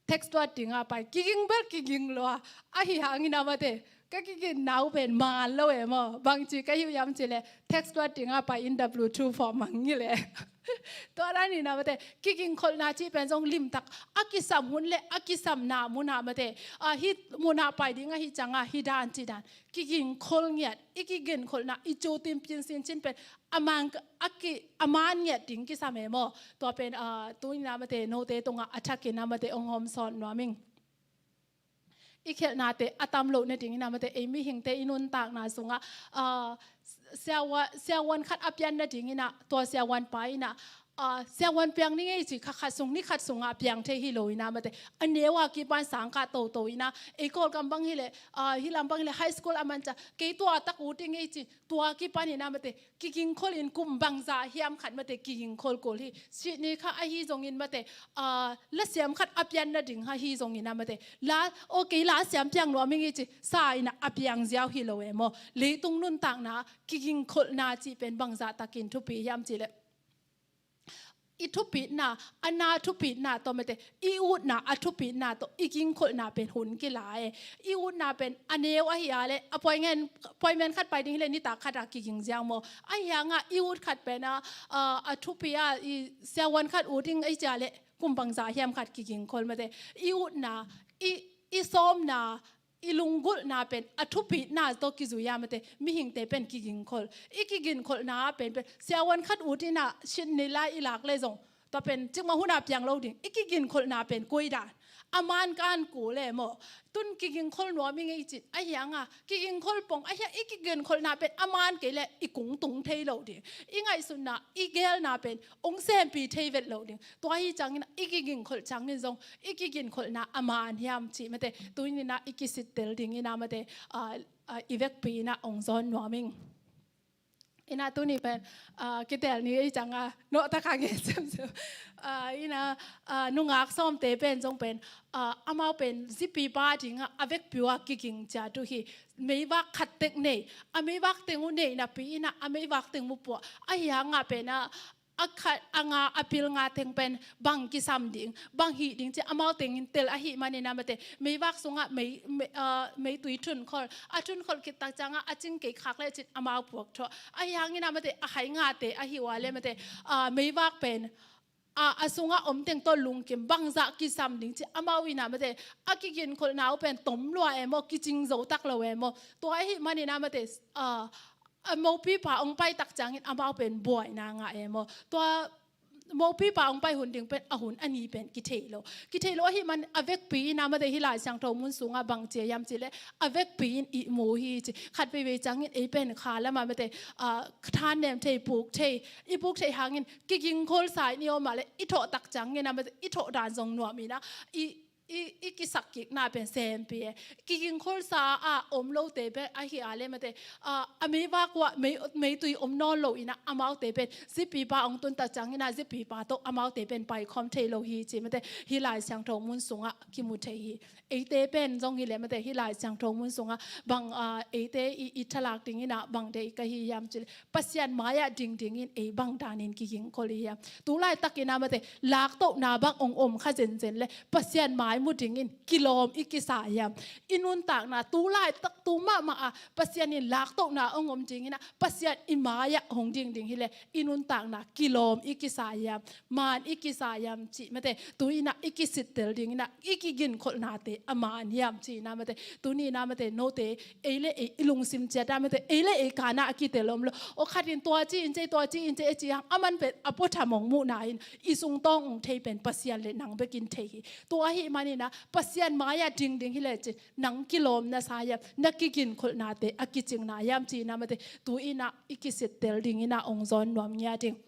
text luat dingah pai, kiging bel kiging lua. Ahi hangin ah mate, ka kiginna uh pen man lo e maw. Bangci ka hi uh hiam cih leh, text luat dingah pai in W two form mang hi leh. Tua dan in ah mate, kigingkholhna cih pen zong limtak a kisam hun le a kisamna mun ah mate, ah, hih mun ah pai ding ahih ciangah hih dan cih dan kigingkhol ngiat, i kigingkholhna, i cutin pinsin cin pen a man, a ki, a man ngiat ding kisam e maw. Tua pen, ah, tu-in ah mate, note tungah a thakin ah mate, hong hawmsawn nuam ing. I khialhnate a tam loh nadingin ah mate, ei mihingte i nuntakna sungah, ah, siavuan, siavuan khat a pian nadingin ah, tua siavuanpa in ah, ah, siavuan piang ning ei ci, kha khat sung, ni khat sungah piang thei hi lo in ah mate, a neu a kipan sangkah toto in ah, ei Kawlgam bang hi leh, ah, hih lam bang hi leh, high school a man ciang, kei tua tak ut ing ei ci, tua kipan in ah mate, kigingkhol in kum bangzah hiam khat mate, kigingkhol kul hi. Sitni kha ahi zongin mate, ah, lasiam khat a pian nading ahi zongin ah mate, la, okay, lasiam piang nuam ing ei ci, sa in ah a piang ziau hi lo e maw. Leitung nuntakna kigingkholhna cih pen bangzah takin thupi hiam cih leh, i thupitna, a na thupitna tawh mate, i utna a thupitna tawh i gingkholhna pen hun kila e. I utna pen a neu ahi a leh, appointment, appointment khat pai ding hi leh nitak khat a kiging ziau maw. Ahi hangah i ut khat pen a, a, a thupi a, i siavuan khat ut ding ei ci a leh kum bangzah hiam khat kigingkhol mate. I utna, i, i sawmna, i lunggulhna pen a thupitna tawh kizui a mate, mihingte pen kigingkhol. I kigingkholhna pen pen, siavuan khat ut in ah sitni lai i lak leh zong, Tua pen cikmah hun a piang lo ding. I kiginkholhna pen koi dan? A man kan kul e maw? Tun kigingkhol nuam i ngei cin a hiang a, kigingkhol pong a hiang, i kigingkholhna pen a man kei le i kung tung thei lo ding. I ngaihsutna, i gelna pen ong sempi thei vet lo ding. Tua hi ciangin i kigingkholh ciangin zong i kigingkholhna a man hiam cih mate, tuni-in ah i kisittel dingin ah mate, ah, ah, i vekpi-in ah ong zawn nuam ing. Ina tuni pen, ah, kitel ni ei ciang a, nawh tak a ngen semsem. Ah, ina, ah, nungak sawmte pen zong pen, ah, amau pen zipipa ding a, a vekpi uh a kiging ciat uh hi. Meivak khat tek nei, a meivak teng uh nei napi-in ah, a meivak teng uh puah. A hiang a pen ah, a khat, a nga, a pil nga teng pen bang kisam ding, bang hih ding ci amau tengin tel ahih manin ah mate, meivak sungah mei, mei, ah, meitui thunkholh, a thunkholh khit tak ciangah a cing kei khak le cin amau puak thuah. Ahi hangin ah mate, a hai ngate ahi uh a le mate, ah, meivak pen, ah, a sungah om teng tawh lungkim, bangzah kisam ding ci amau in ah mate, a kiginkholhna uh pen tom lua e maw, kicing zo tak lo e maw. Tua ahih manin ah mate, ah, a mopipa ong pai tak ciangin amau pen buaina ngah e maw. Tua mopipa ong pai hun ding pen a hun a ni pen kithei lo. Kithei lo ahih man a vekpi-in ah mate, hih Lai Siangtho mun sungah bang ci hiam cih leh, a vekpi-in ihmu hi ci. Khat veivei ciangin ei pen kha lamah mate, ah, thannem thei, puk thei, i puk thei hangin kigingkholsa in i om a le, i thawh tak ciangin ah mate, i thawh dan zong nuam-in ah, i i, i kisakkikna pen sempi e. Kigingkholsa a om lote pen ahi a le mate, ah, a meivak uh ah mei, meitui om nawn lo-in ah amaute pen zipipa ong tun tak ciangin ah zipipa tawh amaute pen paikhawm thei lo hi ci mate, hih Lai Siangtho mun sungah kimu thei hi. Eite pen zong hi le mate, hih Lai Siangtho mun sungah bang, ah, eite i, i thalak dingin ah bang deih ka hi hiam cih leh, Pasian mai-ah dingdingin ei bang danin kigingkhol i hiam? Tu laitakin ah mate, laktohna bang ong om kha zenzen le Pasian mai mu dingin kilawm i kisa hiam? I nuntakna tu laitak, tu mahmah a Pasian in laktohna ong om dingin ah Pasian i mai-ah hong dingding hi le i nuntakna kilawm i kisa hiam? Maan i kisa hiam cih mate, tu-in ah i kisittel dingin ah i kiginkholhnate a maan hiam ci-in ah mate, tuni-in ah mate, note, ei le ei i lungsim ciat ah mate, ei le ei kanah a kitel om lo. Aw khatin tua ci-in ci, tua ci-in ci, a ci hang aman pen a puatham ong muhna in i sungtawng ong thei pen Pasian le nang bekin thei hi. Tua ahih manin ah Pasian mai-ah dingding hi le cin nang kilawm na sa hiam, na kiginkholhnate a kicingna hiam ci-in ah mate, tu-in ah i kisittel dingin ah ong zawn nuam ngiat ing.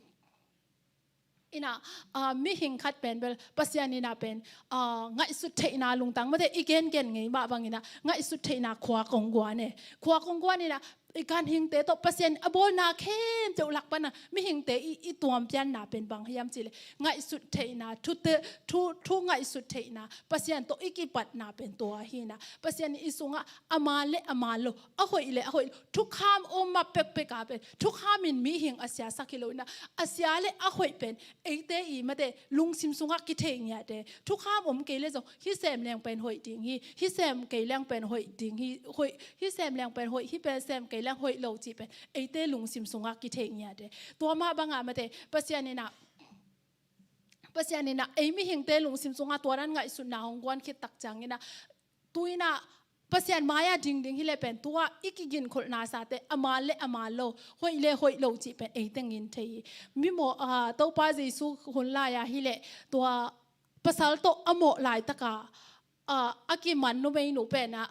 Ina, ah, mihing khat pen bel Pasian in ah pen, ah, ngaihsut theihna lungtang mate, i gengen ngei mah bangin ah ngaihsut theihna khuak ong guan e. Khuak ong guan in ah i ganhingte tawh Pasian a bawlna khempeuh lak pan ah mihingte i, i tuampianna pen bang hiam cih leh, ngaihsut theihna, thute, thu, thu ngaihsut theihna, Pasian tawh i kipatna pen tua hi-in ah, Pasian in i sungah a maan le a maan lo, a hoih le a hoih lo, thukham om mah pekpek a pen thukham in mihing a siasak hi lo-in ah, a sia le a hoih pen eite i mate lungsim sungah kithei ngiat e. Thukham om kei le zong hih sem leng pen hoih ding hi, hih sem kei leng pen hoih ding hi, hoih, hih sem leng pen hoih, hih pen sem kei leng hoih lo cih pen eite lungsim sungah kithei ngiat e. Tua mah bang ah mate, Pasian in ah, Pasian in ah ei mihingte lungsim sungah tua dan ngaihsutna hong guan khit tak ciangin ah, tu-in ah Pasian mai-ah dingding hi le pen tua i kiginkholhna sate a maan le a maan lo, hoih le hoih lo cih pen ei tengin thei hi. Mi mawh, ah, Topa Jesu hun lai-a hi le tua pasal tawh a mawh laitak a, ah, a kiman numeinu pen ah,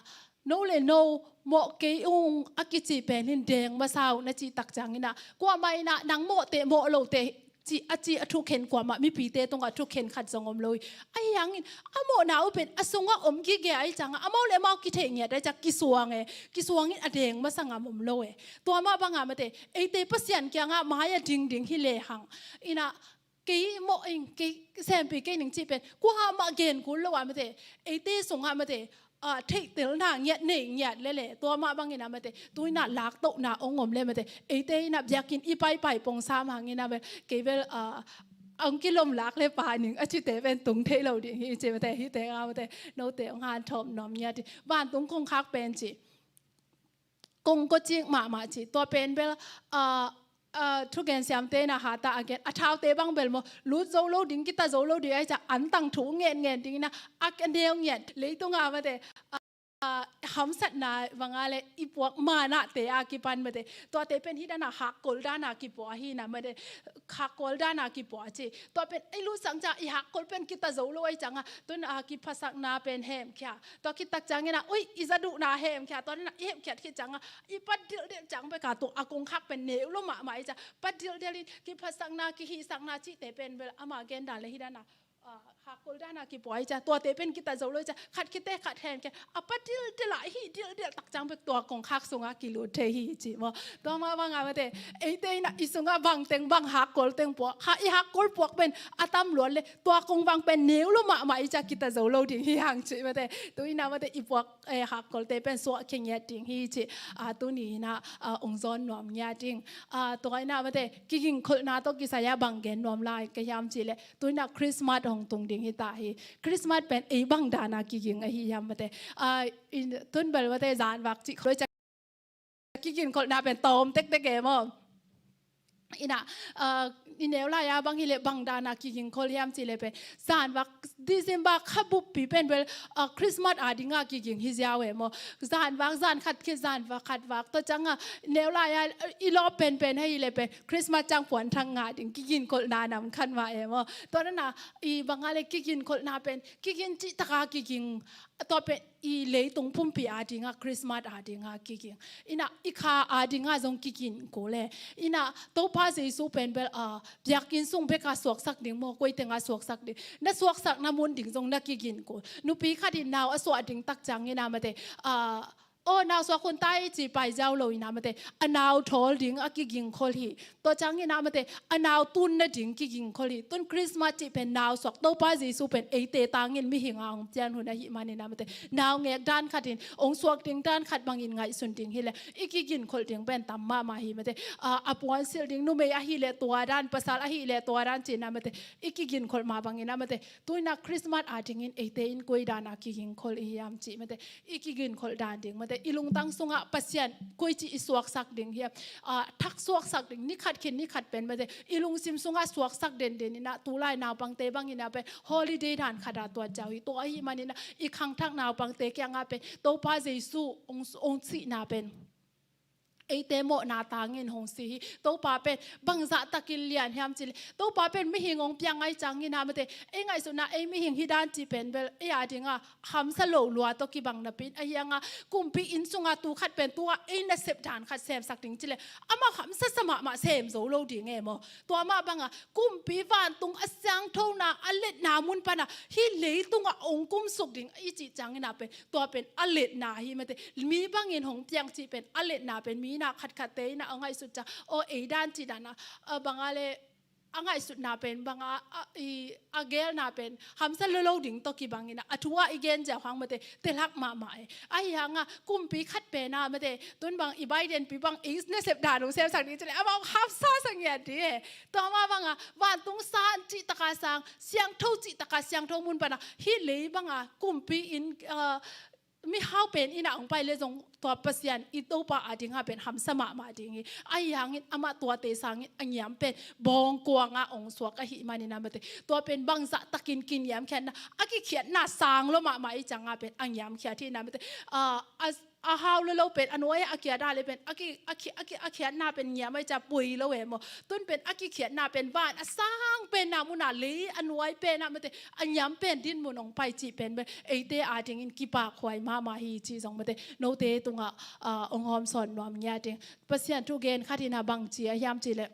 no le no mawh kei ung a kici pen in deng masa uh na cih tak ciangin ah, kuamah in ah nang mawhte mawh lote ci a, ci a thukhen kuamah mipite tungah thukhen khat zong om lo hi. Ahi hangin a mawhna uh pen a sungah om gige ahih ciangah amau le amau kithei ngiat ahih ciang kisuang e, kisuangin a deng masa ngam om lo e. Tua mah bangah mate, eite Pasian kiangah mai-ah dingding hi le hang, ina, kei mawh ing, kei sempi kei ning cih pen kuamah gen kul lo ah mate, eite sungah mate, ah, theihtelna ngiat nei ngiat lele, tua mah bangin ah mate, tu-in ah laktohna ong om le mate, eite in ah biakinn i paipai pong sam hangin ah mate, kei bel, ah, ong kilom lak le pa ning a cite pen tung thei lo ding hi ci mate, hihte ah mate, note ong hanthawm nuam ngiat hi. Vantung kongkhak pen ci, kongkaw cik mahmah ci, tua pen bel, ah, ah, thugen siamte in ah hatah a gen, a thaute bang bel maw, lut zo lo ding, kita zo lo ding ahih ciang antang thu ngen ngen dingin ah, a neu ngiat, leitungah mate, ah, ah, hamsatna banga le i puak manahte a kipan mate. Tuate pen hih dana hakkol dana kipuah ahi na mate. Hakkol dana kipuah ci. Tua pen i lutsang ciang i hakkol pen kita zo lo ahi cianga. Tun, ah, kiphasakna pen hemkhia. Tua kitak ciangina, ui, i zaduhna hemkhia. Tua nana i hemkhiat khit cianga i pat dilhdilh ciang beka tua a kongkhak pen neu lo mahmah ahi cia. Pat dilhdilh in kiphasakna, kihisakna cihte pen bel ama gendan le hih dana, ah, hakkol dana kipuah ahi cia. Tuate pen kita zo lo ahi cia. Khat khite khat hemkhia. A pat dilhdilh a i hih dilhdilh tak ciang bek tua kongkhak sunga kilut thei hi ci maw. Tua mah banga mate, eite ina i sunga bangteng bang hakkol teng puak, ha, i hakkol puak pen a tam luat le tua kong bang pen neu lo mahmah ahi cia, kita zo lo ding hi hang ci mate. Tu ina mate i puak, eh, hakkolte pen suah khe ngiat ding hi ci. Ah, tuni ina, ah, ong zawn nuam ngiat ding. Ah, tua ina mate kigingkholhna tawh kisai-a bang gen nuam lai ka hiam ci le, tu ina Christmas hong tung ding hi ta hi. Christmas pen ei bang dana kiging ahi hiam mate. Ah, in, tun bel mate zanvak cih kholh cia, kigingkholhna pen tawm tektek e maw. Ina, ah, i neu lai-a bang hi le bang dana kigingkholh hiam ci le pen zanvak December kha buppi pen bel, ah, Christmas a dinga kiging hi ziau e maw. Zanvak zan khat khit zanvak khat vak tua cianga neu lai-a i lawp penpen hi le pen Christmas ciang puanthak ngah ding kigingkholhna nam khat mah e maw. Tua nana i banga le kigingkholhna pen kiging cihtaka kiging, tua pen i leitung pumpi a dinga Christmas a dinga kiging. Ina i kha a dinga zong kigingkol e. Ina Topa Jesu pen bel, ah, biakinn sung beka suaksak ding maw, koi tenga suaksak ding. Na suaksakna mun ding zong na kigingkol. Nupi khat in nau a suah ding tak ciang ina mate, ah, aw, nau suak hun tai ci pai ziau lo ina mate, a nau thawl ding a kigingkholh hi. Tua ciang ina mate, a nau tun nading kigingkholh hi. Tun Christmas cih pen nau suak, Topa Jesu pen eite tangin mihing a hong pian hun ahih man ina mate, nau ngek dan khatin hong suak ding dan khat bangin ngaihsun ding hi le i kigingkholh ding pen tam mahmah hi mate. Ah, a puansilh ding numei ahi le tua dan, pasal ahi le tua dan ci ina mate, i kigingkholh mah bangin a mate. Tu ina Christmas a dingin eite in koi dana kigingkholh i hiam ci mate. I kigingkholh dan ding mate, i lungtang sungah Pasian koici i suaksak ding hiam, ah, thak suaksak ding, ni khat khin ni khat pen mate, i lungsim sungah suaksak denden ina, tulai naupangte bang ina pen holiday dan khata tuat ziau hi. Tua ahih man ina i khangthak naupangte kianga pen Topa Jesu ong, ong sihna pen eite mawhna tangin hong si hi. Topa pen bangzah takin lian hiam ci le, Topa pen mihing hong piang ahi ciangin a mate, ei ngaihsutna ei mihing hi dan cih pen bel ei a dinga hamsa lo lua tawh kibang napi in, ahi hanga kumpi inn sunga tu khat pen tua ei nasep dan khat semsak ding ci le, amah hamsa sa mahmah sem zo lo ding e maw. Tua mah banga kumpi vantung a siangthona a letna mun pana hih leitungah ong kumsuk ding i cih ciangina pen tua pen a letna hi mate. Mi bangin hong piang cih pen a letna pen mi ina khatkhatte ina a ngaihsut ciang, aw, ei dan cih dana, a banga le a ngaihsutna pen banga, a, i, a gelna pen hamsa lolo ding tawh kibangina a thu a i gen ziau hang mate, telhak mahmah e. Ahi hanga kumpi khat pena mate, tun bang i Bidenpi bang ei nasep dan ong semsak ding ci le amah ong hamsa sa ngiat ding e. Tua mah banga vantung san cihtaka sang, siangtho cihtaka siangtho mun pana hih lei banga kumpi in, ah, mihau pen ina ong pai le zong tua Pasian i Topa a dinga pen hamsa mahmah ding hi. Ahi hangin amah tuate sangin a ngiam pen bawngkuanga ong suak ahih man ina mate, tua pen bangzah takin kiniamkhiatna, a kikhiatna sang lo mahmah i cianga pen a ngiamkhiat hi ina mate. Ah, a, a hau lolo pen a nuai a kiat a le pen a ki, a ki, a ki, a khiatna pen ngiam ahi cia poi lo e maw. Tun pen a kikhiatna pen van a sang penna muna lei a nuai pena mate, a ngiam pen din mun ong pai cih pen pen eite a dingin kipakhuai mahmah hi cih zong mate, note tungah, ah, ong hawmsawn nuam ngiat ding. Pasian thugen khat ina bang ci a hiam ci le,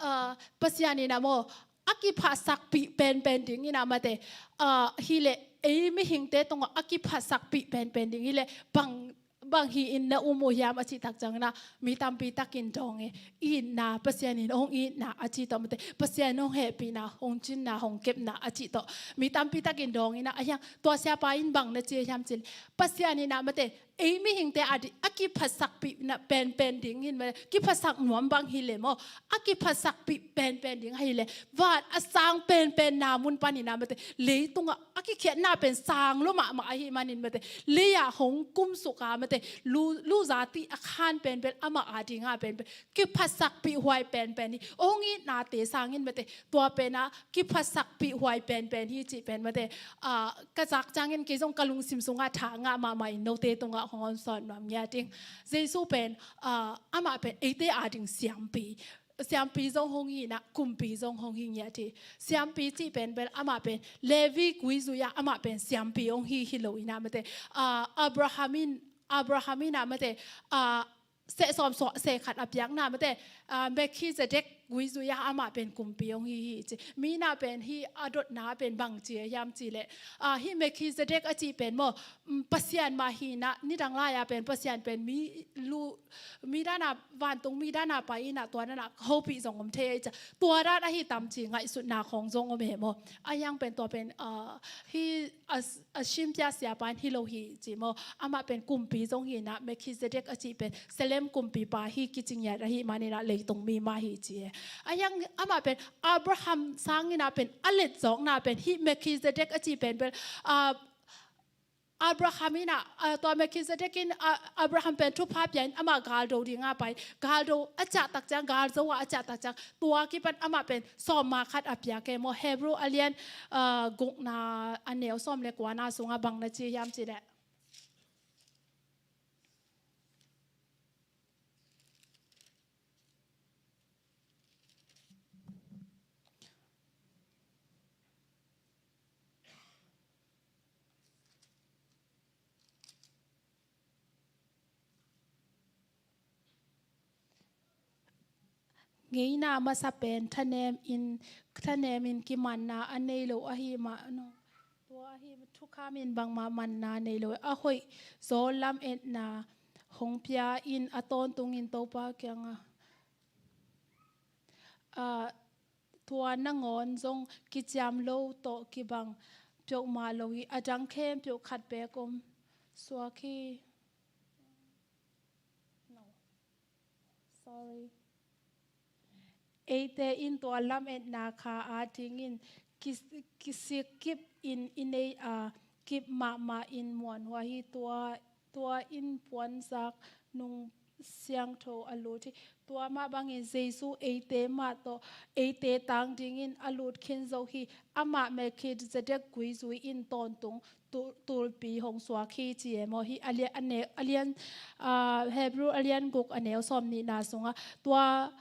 ah, Pasian ina maw, a kiphatsakpih penpen ding ina mate, ah, hi le ei mihingte tungah a kiphatsakpih penpen ding hi le bang, bang hi in na um uh hiam a cih tak ciangina, mi tampi takin dawng e, i itna Pasian in hong itna a cih tawh mate, Pasian hong hehpihna, hong cinna, hong kepna a cih tawh mi tampi takin dawng ina, ahi hang tua siapa in bang na ci a hiam ci le, Pasian ina mate, ei mihingte a di a kiphatsakpih na penpen ding hi in mate, kiphatsak nuam bang hi le maw, a kiphatsakpih penpen ding hi le, van a sang penpen na mun panin a mate, leitungah a kikhiatna pen sang lua mahmah ahih manin mate, lei-ah hong kumsuk a mate, lu, luza ti a khan penpen amah a dingah penpen kiphatsakpih huai penpen hi. Hong itnate sangin mate, tua pen a kiphatsakpih huai penpen hi cih pen mate, ah, ka zak ciangin kei zong ka lungsim sungah tha ngah mahmah in note tungah hong om sawn nuam ngiat ing. Jesu pen, ah, amah pen eite a ding siampi, siampi zong hong hi in a, kumpi zong hong hi ngiat hi. Siampi cih pen bel amah pen Levi gui zui-ah amah pen siampi hong hi hi lo in a mate, ah, Abraham in, Abraham in a mate, ah, seh sawm suah seh khat a piakna mate, ah, Melchizedek gui zui-ah amah pen kumpi hong hi hi ci. Mi in a pen hih a dotna pen bang ci hiam cih leh, ah, hih Melchizedek a cih pen maw, mm, Pasian mah hi in a, nidang lai-a pen Pasian pen mi lu, mi dan a, vantung mi dan a pai in a, tua dan a hopih zong om thei a hi ci a. Tua dan ahi tam ci ngaihsutna khawng zong om e maw. A hiang pen tua pen, ah, hih a, a simpia siapa in hi lo hi ci maw. Amah pen kumpi zong hi in a, Melchizedek a cih pen Salem kumpipa hi kici ngiat ahih manin a leitung mi mah hi ci e. A hiang amah pen Abraham sangin a pen a letzawkna pen hih Melchizedek a cih pen pen, ah, Abraham in a, ah, tua Melchizedek in, ah, Abraham pen thupha pia in amah galdo dingah pai. Galdo a ciah tak ciang, galzo ah a ciah tak ciang, tua kipan amah pen sawmma khat a piak e maw. Hebrew a lian, ah, gukna a neu sawm le kuana sungah bang na ci hiam cih leh, ngeina masa pen thanem in, thanem in kimanna a nei lo ahih mah, no. Tua ahih thukham in bangmah manna nei lo. A hoih zaw lametna hong pia in a tawntungin Topa kiangah, ah, tua nangawn zong kiciam lo tawh kibang peuhmah lo hi. A dang khempeuh khat beek om suak hi. No. Sorry. Eite in tua lametna kha adingin kis-, kisik kip in i nei a, kip mahmah in muanhuai hi. Tua, tua in puanzak nung siangtho a lut hi. Tua mah bangin Jesu eite mah tawh, eite tang dingin a lut khin zo hi. Amah Melchizedek gui zui in tawntung tu-, tulpi hong suak hi ci e maw. Hih a lian, a ne-, a lian, ah, Hebrew a lian guk a neu sawm nihna sungah tua,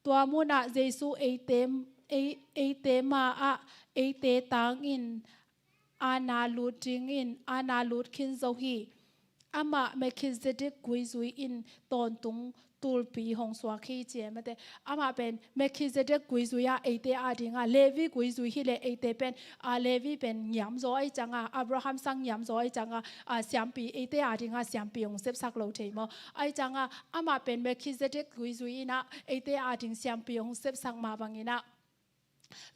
tua munah Jesu eite, ei-, eite ma-ah eite tangin aana lut dingin aana lut khin zo hi. Amah Melchizedek gui zui in tawntung tulpi hong suak hi ci e mate. Amah pen Melchizedek gui zui-ah eite adingah, Levi gui zui hileh eite pen, ah, Levi pen ngiamzaw ahi ciangah, Abraham sang ngiamzaw ahi ciangah, ah, siampi, eite adingah siampi hong sepsak lo thei maw. Ahi ciangah amah pen Melchizedek gui zui inah eite ading siampi hong sepsak mah banginah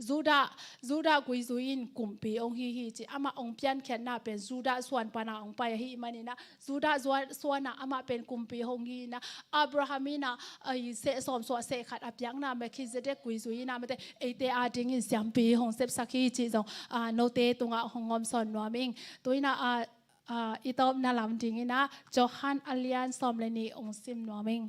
Judah, Judah gui zui in kumpi hong hi hi ci. Amah hong piankhiatna pen Judah suan panah hong pai ahih maninah Judah zua-, suanah amah pen kumpi hong hi inah Abraham inah, ah, seh sawm suah seh khat a piakna Melchizedek gui zui inah mate eite adingin siampi hong sepsak hi cih zong, ah, note tungah hong om sawn nuam ing. Tu inah, ah, ah, i tawpna lam dinginah Johan a lian sawm le nih hong sim nuam ing.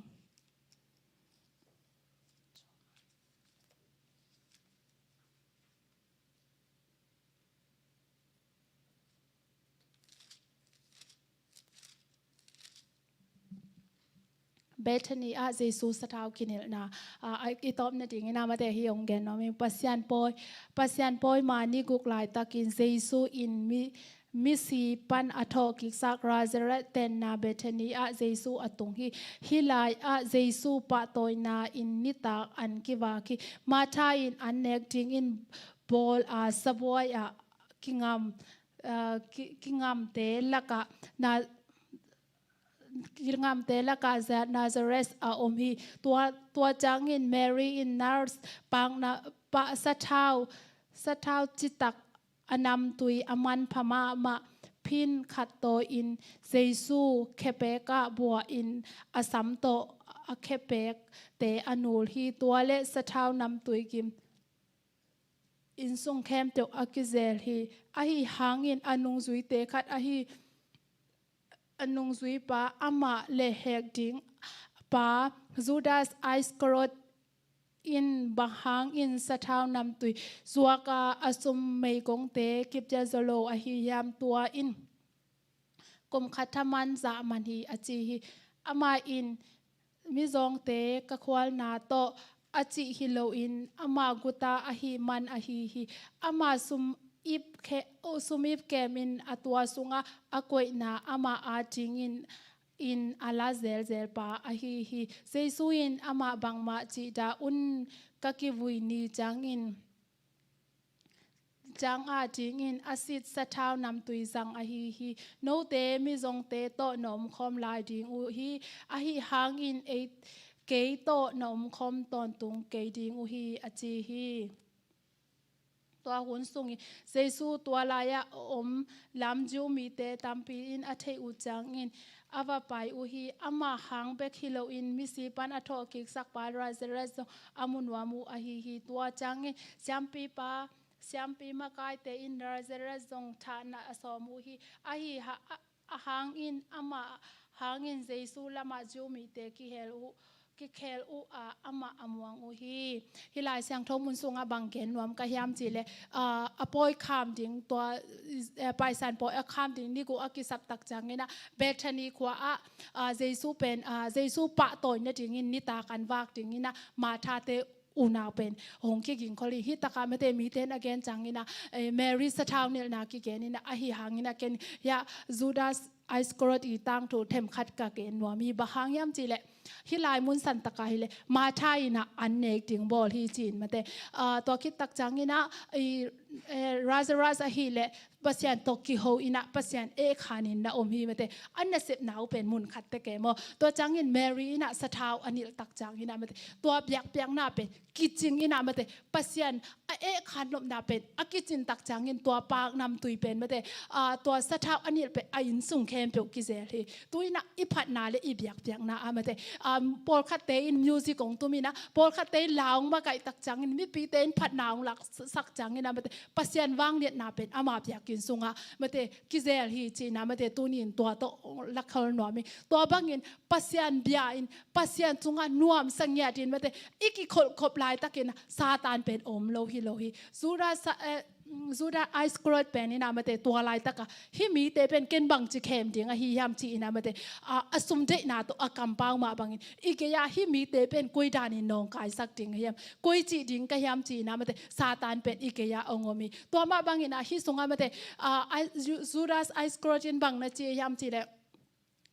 Bethany ah Jesu sathau kinilhna, ah, i tawpna dingin amate hi hong gen nuam ing. Pasian pawi, Pasian pawi ma ni guk laitakin Jesu in mi, misi pan a thawhkiksak Lazarus tenna Bethany ah Jesu a tung hi. Hih lai-ah Jesu pahtawina in nitak an kivak hi. Martha in an nek dingin bawl a sabuai ah kingam, ah, ki-, kingamte lakah na-, kingamte lakah Za-, Lazarus a om hi. Tua, tua ciangin Mary in nurse pakna, pa, sathau, sathau citak a namtui a manpha mahmah Khin khat tawi-in Jesu khepek ah bua-in a sam tawh a khepekte a nul hi. Tua le sathau namtui gim innsung khempeuh a kizel hi. Ahi hangin a nungzuite khat ahi a nungzuipa amah le hek ding pa Judas Iscariot in bang hangin sathau namtui zuak a, a sum meigongte kipia zaw lo ahi hiam? Tua in kum khat thaman zah man hi, a ci hi. Amah in mizawngte ka khualna tawh a cih hi loin ama guta ahih man ahi hi. Ama sum ip khe-, sum ip kemin a tua sungah a koihna ama adingin in a la zelzel pa ahi hi. Jesu in amah bangmah cihdah un, ka kivui ni ciangin, ciang adingin a sit sathau namtui zang ahi hi. Note mizawngte tawh na omkhawm lai ding uh hi. Ahi hangin ei, kei tawh na omkhawm tawntung kei ding uh hi, a ci hi. Tua hun sungin Jesu tua lai-ah a om lam Jew mite tampi in a theih uh ciangin a va pai uh hi. Amah hang bek hi loin misi pan a thawhkiksak pa Lazarus zong a mu nuam uh ahi hi. Tua ciangin siampipa, siampi makaite in Lazarus zong thahna a sawm uh hi. Ahi ha-, a, a hangin amah hangin Jesu lamah Jew mite kihel uh, kikhel uh a, amah a muang uh hi. Hih Lai Siangtho mun sungah bang gen nuam ka hiam cihleh, ah, a pawi kham ding, tua, eh, Paisan pawi a kham ding ni guk a kisap tak ciangin ah Bethany khua ah, ah, Jesu pen, ah, Jesu pahtawi nadingin nitak an vak dingin ah Martha-te unau pen hong kiging khol hi. Hih takah mate mite in a gen ciangin ah, eh, Mary sathau nilhna kigen in ah, ahi hangin ah ken hiah Judas Iscariot i tangthu themkhat ka gen nuam hi. Bang hang hiam cihleh, hih lai mun san takah hileh Martha in ah an nek ding bawl hi ci-in mate. Ah, tua khit tak ciangin ah i, eh, Lazarus ahileh Pasian tawh kiho in ah Pasian eh khanin na om hi mate. A nasepna uh pen mun khat tek e maw. Tua ciangin Mary in ah sathau a nilh tak ciangin ah mate, tua biakpiakna pen kicing in ah mate, Pasian a eh khan nopna pen a kicin tak ciangin tua pak namtui pen mate, ah, tua sathau a nilh pen a innsung khempeuh kizel hi. Tu in ah i phatna le i biakpiakna ah mate, ah, pawlkhatte in music hong tum in ah, pawlkhatte in la hong makaih tak ciangin mipite in phatna hong laksak ciangin ah mate, Pasian vangliatna pen ama biakinn sungah mate kizel hi ci-in ah mate, tuni in tua tawh lakhol nuam hi. Tua bangin Pasian bia in, Pasian sungah nuamsa ngiat in mate, i kikholhkhop laitakin Satan pen om lo hi lo hi. Judas, eh, Judas Iscariot pen in ah mate, tua laitakah hih mite pen ken bangci khem ding ahi hiam ci-in ah mate, a, a sum deihna tawh a kampau mah bangin i gei-ah hih mite pen koi danin nawngkaisak ding hiam, koi cih ding ka hiam ci-in ah mate, Satan pen i gei-ah hong om hi. Tua mah bangin ah hih sungah mate, ah, Ju-, Judas Iscariot in bang na ci hiam cihleh,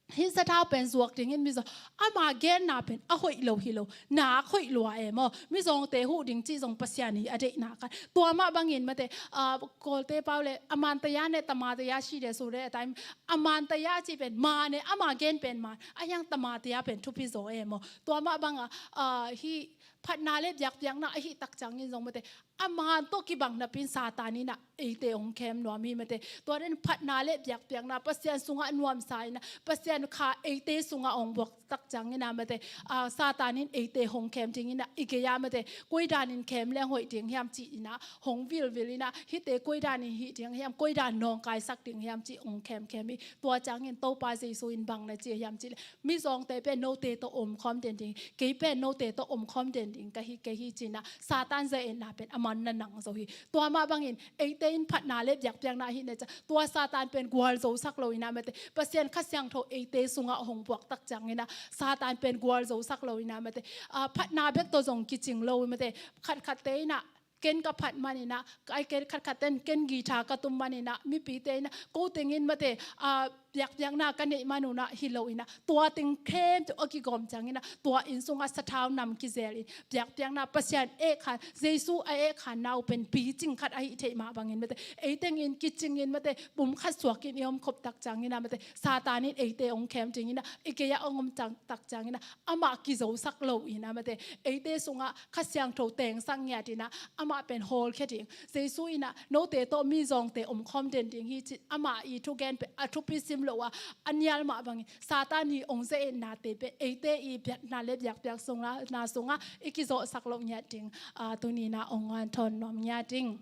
hih sathau pen zuak dingin mizaw, ama genna pen a hoih lo hi lo, nak hoih lua e maw. Mizawngte huh ding cih zong Pasian hi a deihna khat. Tua mah bangin mate, ah, Kawlte pau le, a mantaya ne tamaya shide sure a time, a mantaya cih pen man e, ama gen pen man, a hiang tamaya pen thupi zaw e maw. Tua mah bangah, ah, hih phatna le biakpiakna ahih tak ciangin zong mate, a man tawh kibang napi-in Satan in ah eite hong khem nuam hi mate. Tua den phatna le biakpiakna Pasian sungah nuamsa in ah, Pasian kha eite sungah hong buak tak ciangin ah mate, ah, Satan in eite hong khem dingin ah i gei-ah mate, koi danin khem leng hoih ding hiam ci-in ah hong vilvil in ah, hihte koi danin hih ding hiam, koi dan nawngkaisak ding hiam ci hong khemkhem hi. Tua ciangin Topa Jesu in bang na ci hiam cihleh, mizawngte pen note tawh omkhawm den ding, kei pen note tawh omkhawm den ding ka hi, kei hi ci-in ah Satan za-etna pen a man na nang zo hi. Tua mah bangin eite in phatna le biakpiakna ahih na ciang, tua Satan pen gualzosak lo in ah mate, Pasian Kha Siangtho eite sungah hong buak tak ciangin ah Satan pen gualzosak lo in ah mate, ah, phatna bek tawh zong kicing lo mate, khatkhatte in ah ken ka phat man in ah, ai ken khatkhatte in ken guitar ka tum man in ah, mipite in ah ko tengin mate, ah, biakpiakna ka neih man un ah hi lo in ah, tua teng khempeuh a kigawm ciangin ah tua inn sungah sathau nam kizel in biakpiakna Pasian eh khan, Jesu a eh khanna uh pen picing khat ahih theih mah bangin mate, ei tengin kicingin mate, pum khat suakin i omkhop tak ciangin ah mate, Satan in eite hong khem dingin ah i gei-ah hong om tak ciangin ah amah kizosak lo in ah mate, eite sungah Kha Siangtho tengsak ngiat in ah, amah pen hawlkhia ding. Jesu in ah note tawh mizawngte omkhawm den ding hi ci-in amah i thugen pen a thupi sim lo a, a nial mah bangin Satan i ong ze-etnate pen eite i biakna le biakpiak sungah, na sungah i kizawhsak loh ngiat ding, ah, tuni in ah ong ong thawn nuam ngiat ding.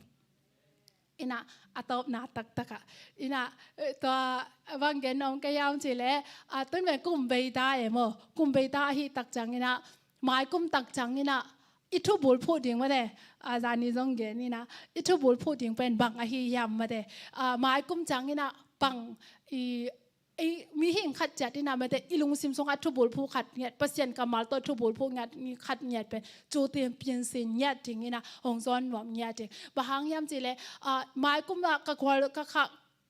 In ah a tawpna taktak ah, in ah, eh, tua bang gen nuam ka hiam cih leh, ah, tun pen kum beita e maw, kum beita ahih tak ciangin ah, mai kum tak ciangin ah i thubulphuh ding mate, ah, zani zong gen in ah, i thubulphuh ding pen bang ahi hiam mate, ah, mai kum ciangin ah bang i, i mihing khat ciat in ah mate, i lungsim sungah thubulphuh khat ngiat, Pasian kammal tawh thubulphuh ngiat, khat ngiat pen, cu tin piansin ngiat ding in ah hong zawn nuam ngiat ding. Bang hang hiam cih leh, ah, mai kum ah ka khual, ka kha,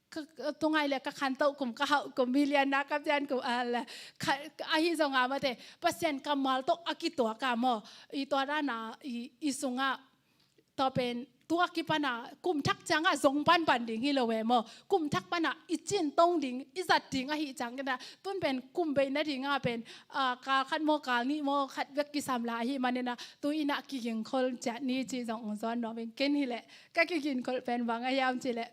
ka, ka tungai le ka khantoh kum, ka hauh kum, milianna ka pian kum, ah, le, kha, ahi zongah mate, Pasian kammal tawh a kituak a maw, i tua dana, i, i sungah, tua pen, tua kipana, kum thak ciangah zong panpan ding hi lo e maw. Kum thak pana i cintong ding, i zat ding ahih ciangin ah, tun pen kum bei nadinga pen, ah, kal khat maw, kal nih maw, khat bek kisam lai ahih manin ah, tu in ah kigingkhol ciat ni ci zong ong zawn nuam ing. Ken hi leh, ka kigingkhol pen bang ahi hiam cih leh,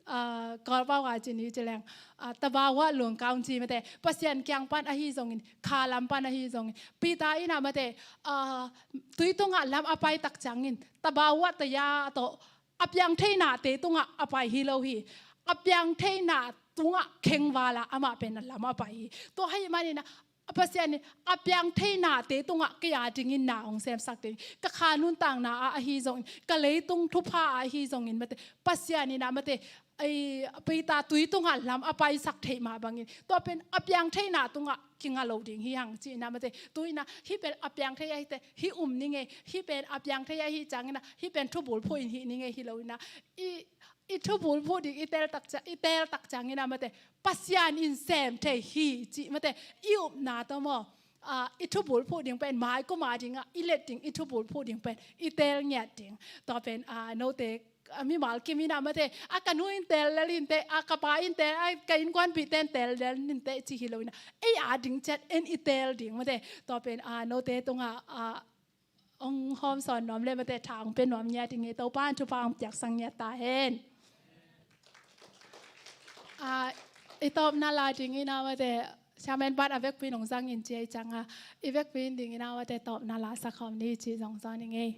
ah, Kawlpau a ci ni ci leng, ah, tabawa lungkau ci mate, Pasian kiang pan ahi zongin, kha lam pan ahi zongin, Peter in ah mate, ah, tui tungah lam a pai tak ciangin, tabawa taya tawh a piang theihnate tungah a pai hi lo hi. A piang theihna tungah khengval a amah pen a lam a pai hi. Tua ahih manin ah, Pasian in a piang theihnate tungah kei a dingin na hong semsak ding. Ka kha nuntakna ah ahi zongin, ka leitung thupha ah ahi zongin mate, Pasian in ah mate, ei, Peter tui tungah lam a paisak theih mah bangin, tua pen a piang theihna tungah kinga lo ding hi hang ci in ah mate. Tu in ah hih pen a piang thei ahih teh hih um ning e, hih pen a piang thei ahih ciangin ah hih pen thubulphuh in hih ning e hi lo in ah, i, i thubulphuh ding i teel tak ciang, i teel tak ciangin ah mate, Pasian in sem thei hi cih mate, i upna tawh maw, ah, i thubulphuh ding pen, mai kum a dingah i let ding i thubulphuh ding pen i teel ngiat ding. Tua pen, ah, note, ah, mimal kim in ah mate, a ka nu in teel lel in teh, a ka pa in teel, a ka innkuanpihte in teel lel in teh ci hi lo in ah, ei a ding ciat en i teel ding mate. Tua pen, ah, note tungah, ah, ong hawmsawn nuam le mate, tha ong pia nuam ngiat ding hi. Topa in thupha ong piaksak ngiat ta hen. Ah, i tawpna la ding in ah mate, siamen pat a vekpi in ong zang in ci ahih ciangah, i vekpi in ding in ah mate, tawpna la sak khawm ni ci zong zawn ing ei.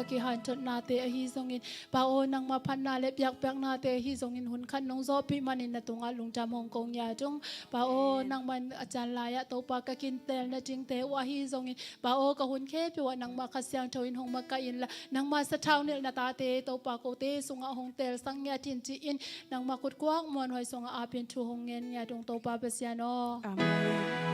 ka kihanthawnate ahi zongin, Pa aw, nangma phatna le biakpiaknate ahi zongin hun khat nong zawhpih manin na tungah lungdam hong ko ngiat ung. Pa aw, nangman a can lai-ah Topa ka kintel na dingte uh ahi zongin, Pa aw, ka hun khempeuh ah nangma Kha Siangtho in hong makaih inla, nangma sathau nilh na tate Topa kote sungah hong telsak ngiat in ci-in, nangma khut kuak muanhuai sungah apin thu hong ngen ngiat ung Topa Pasian aw. Amen.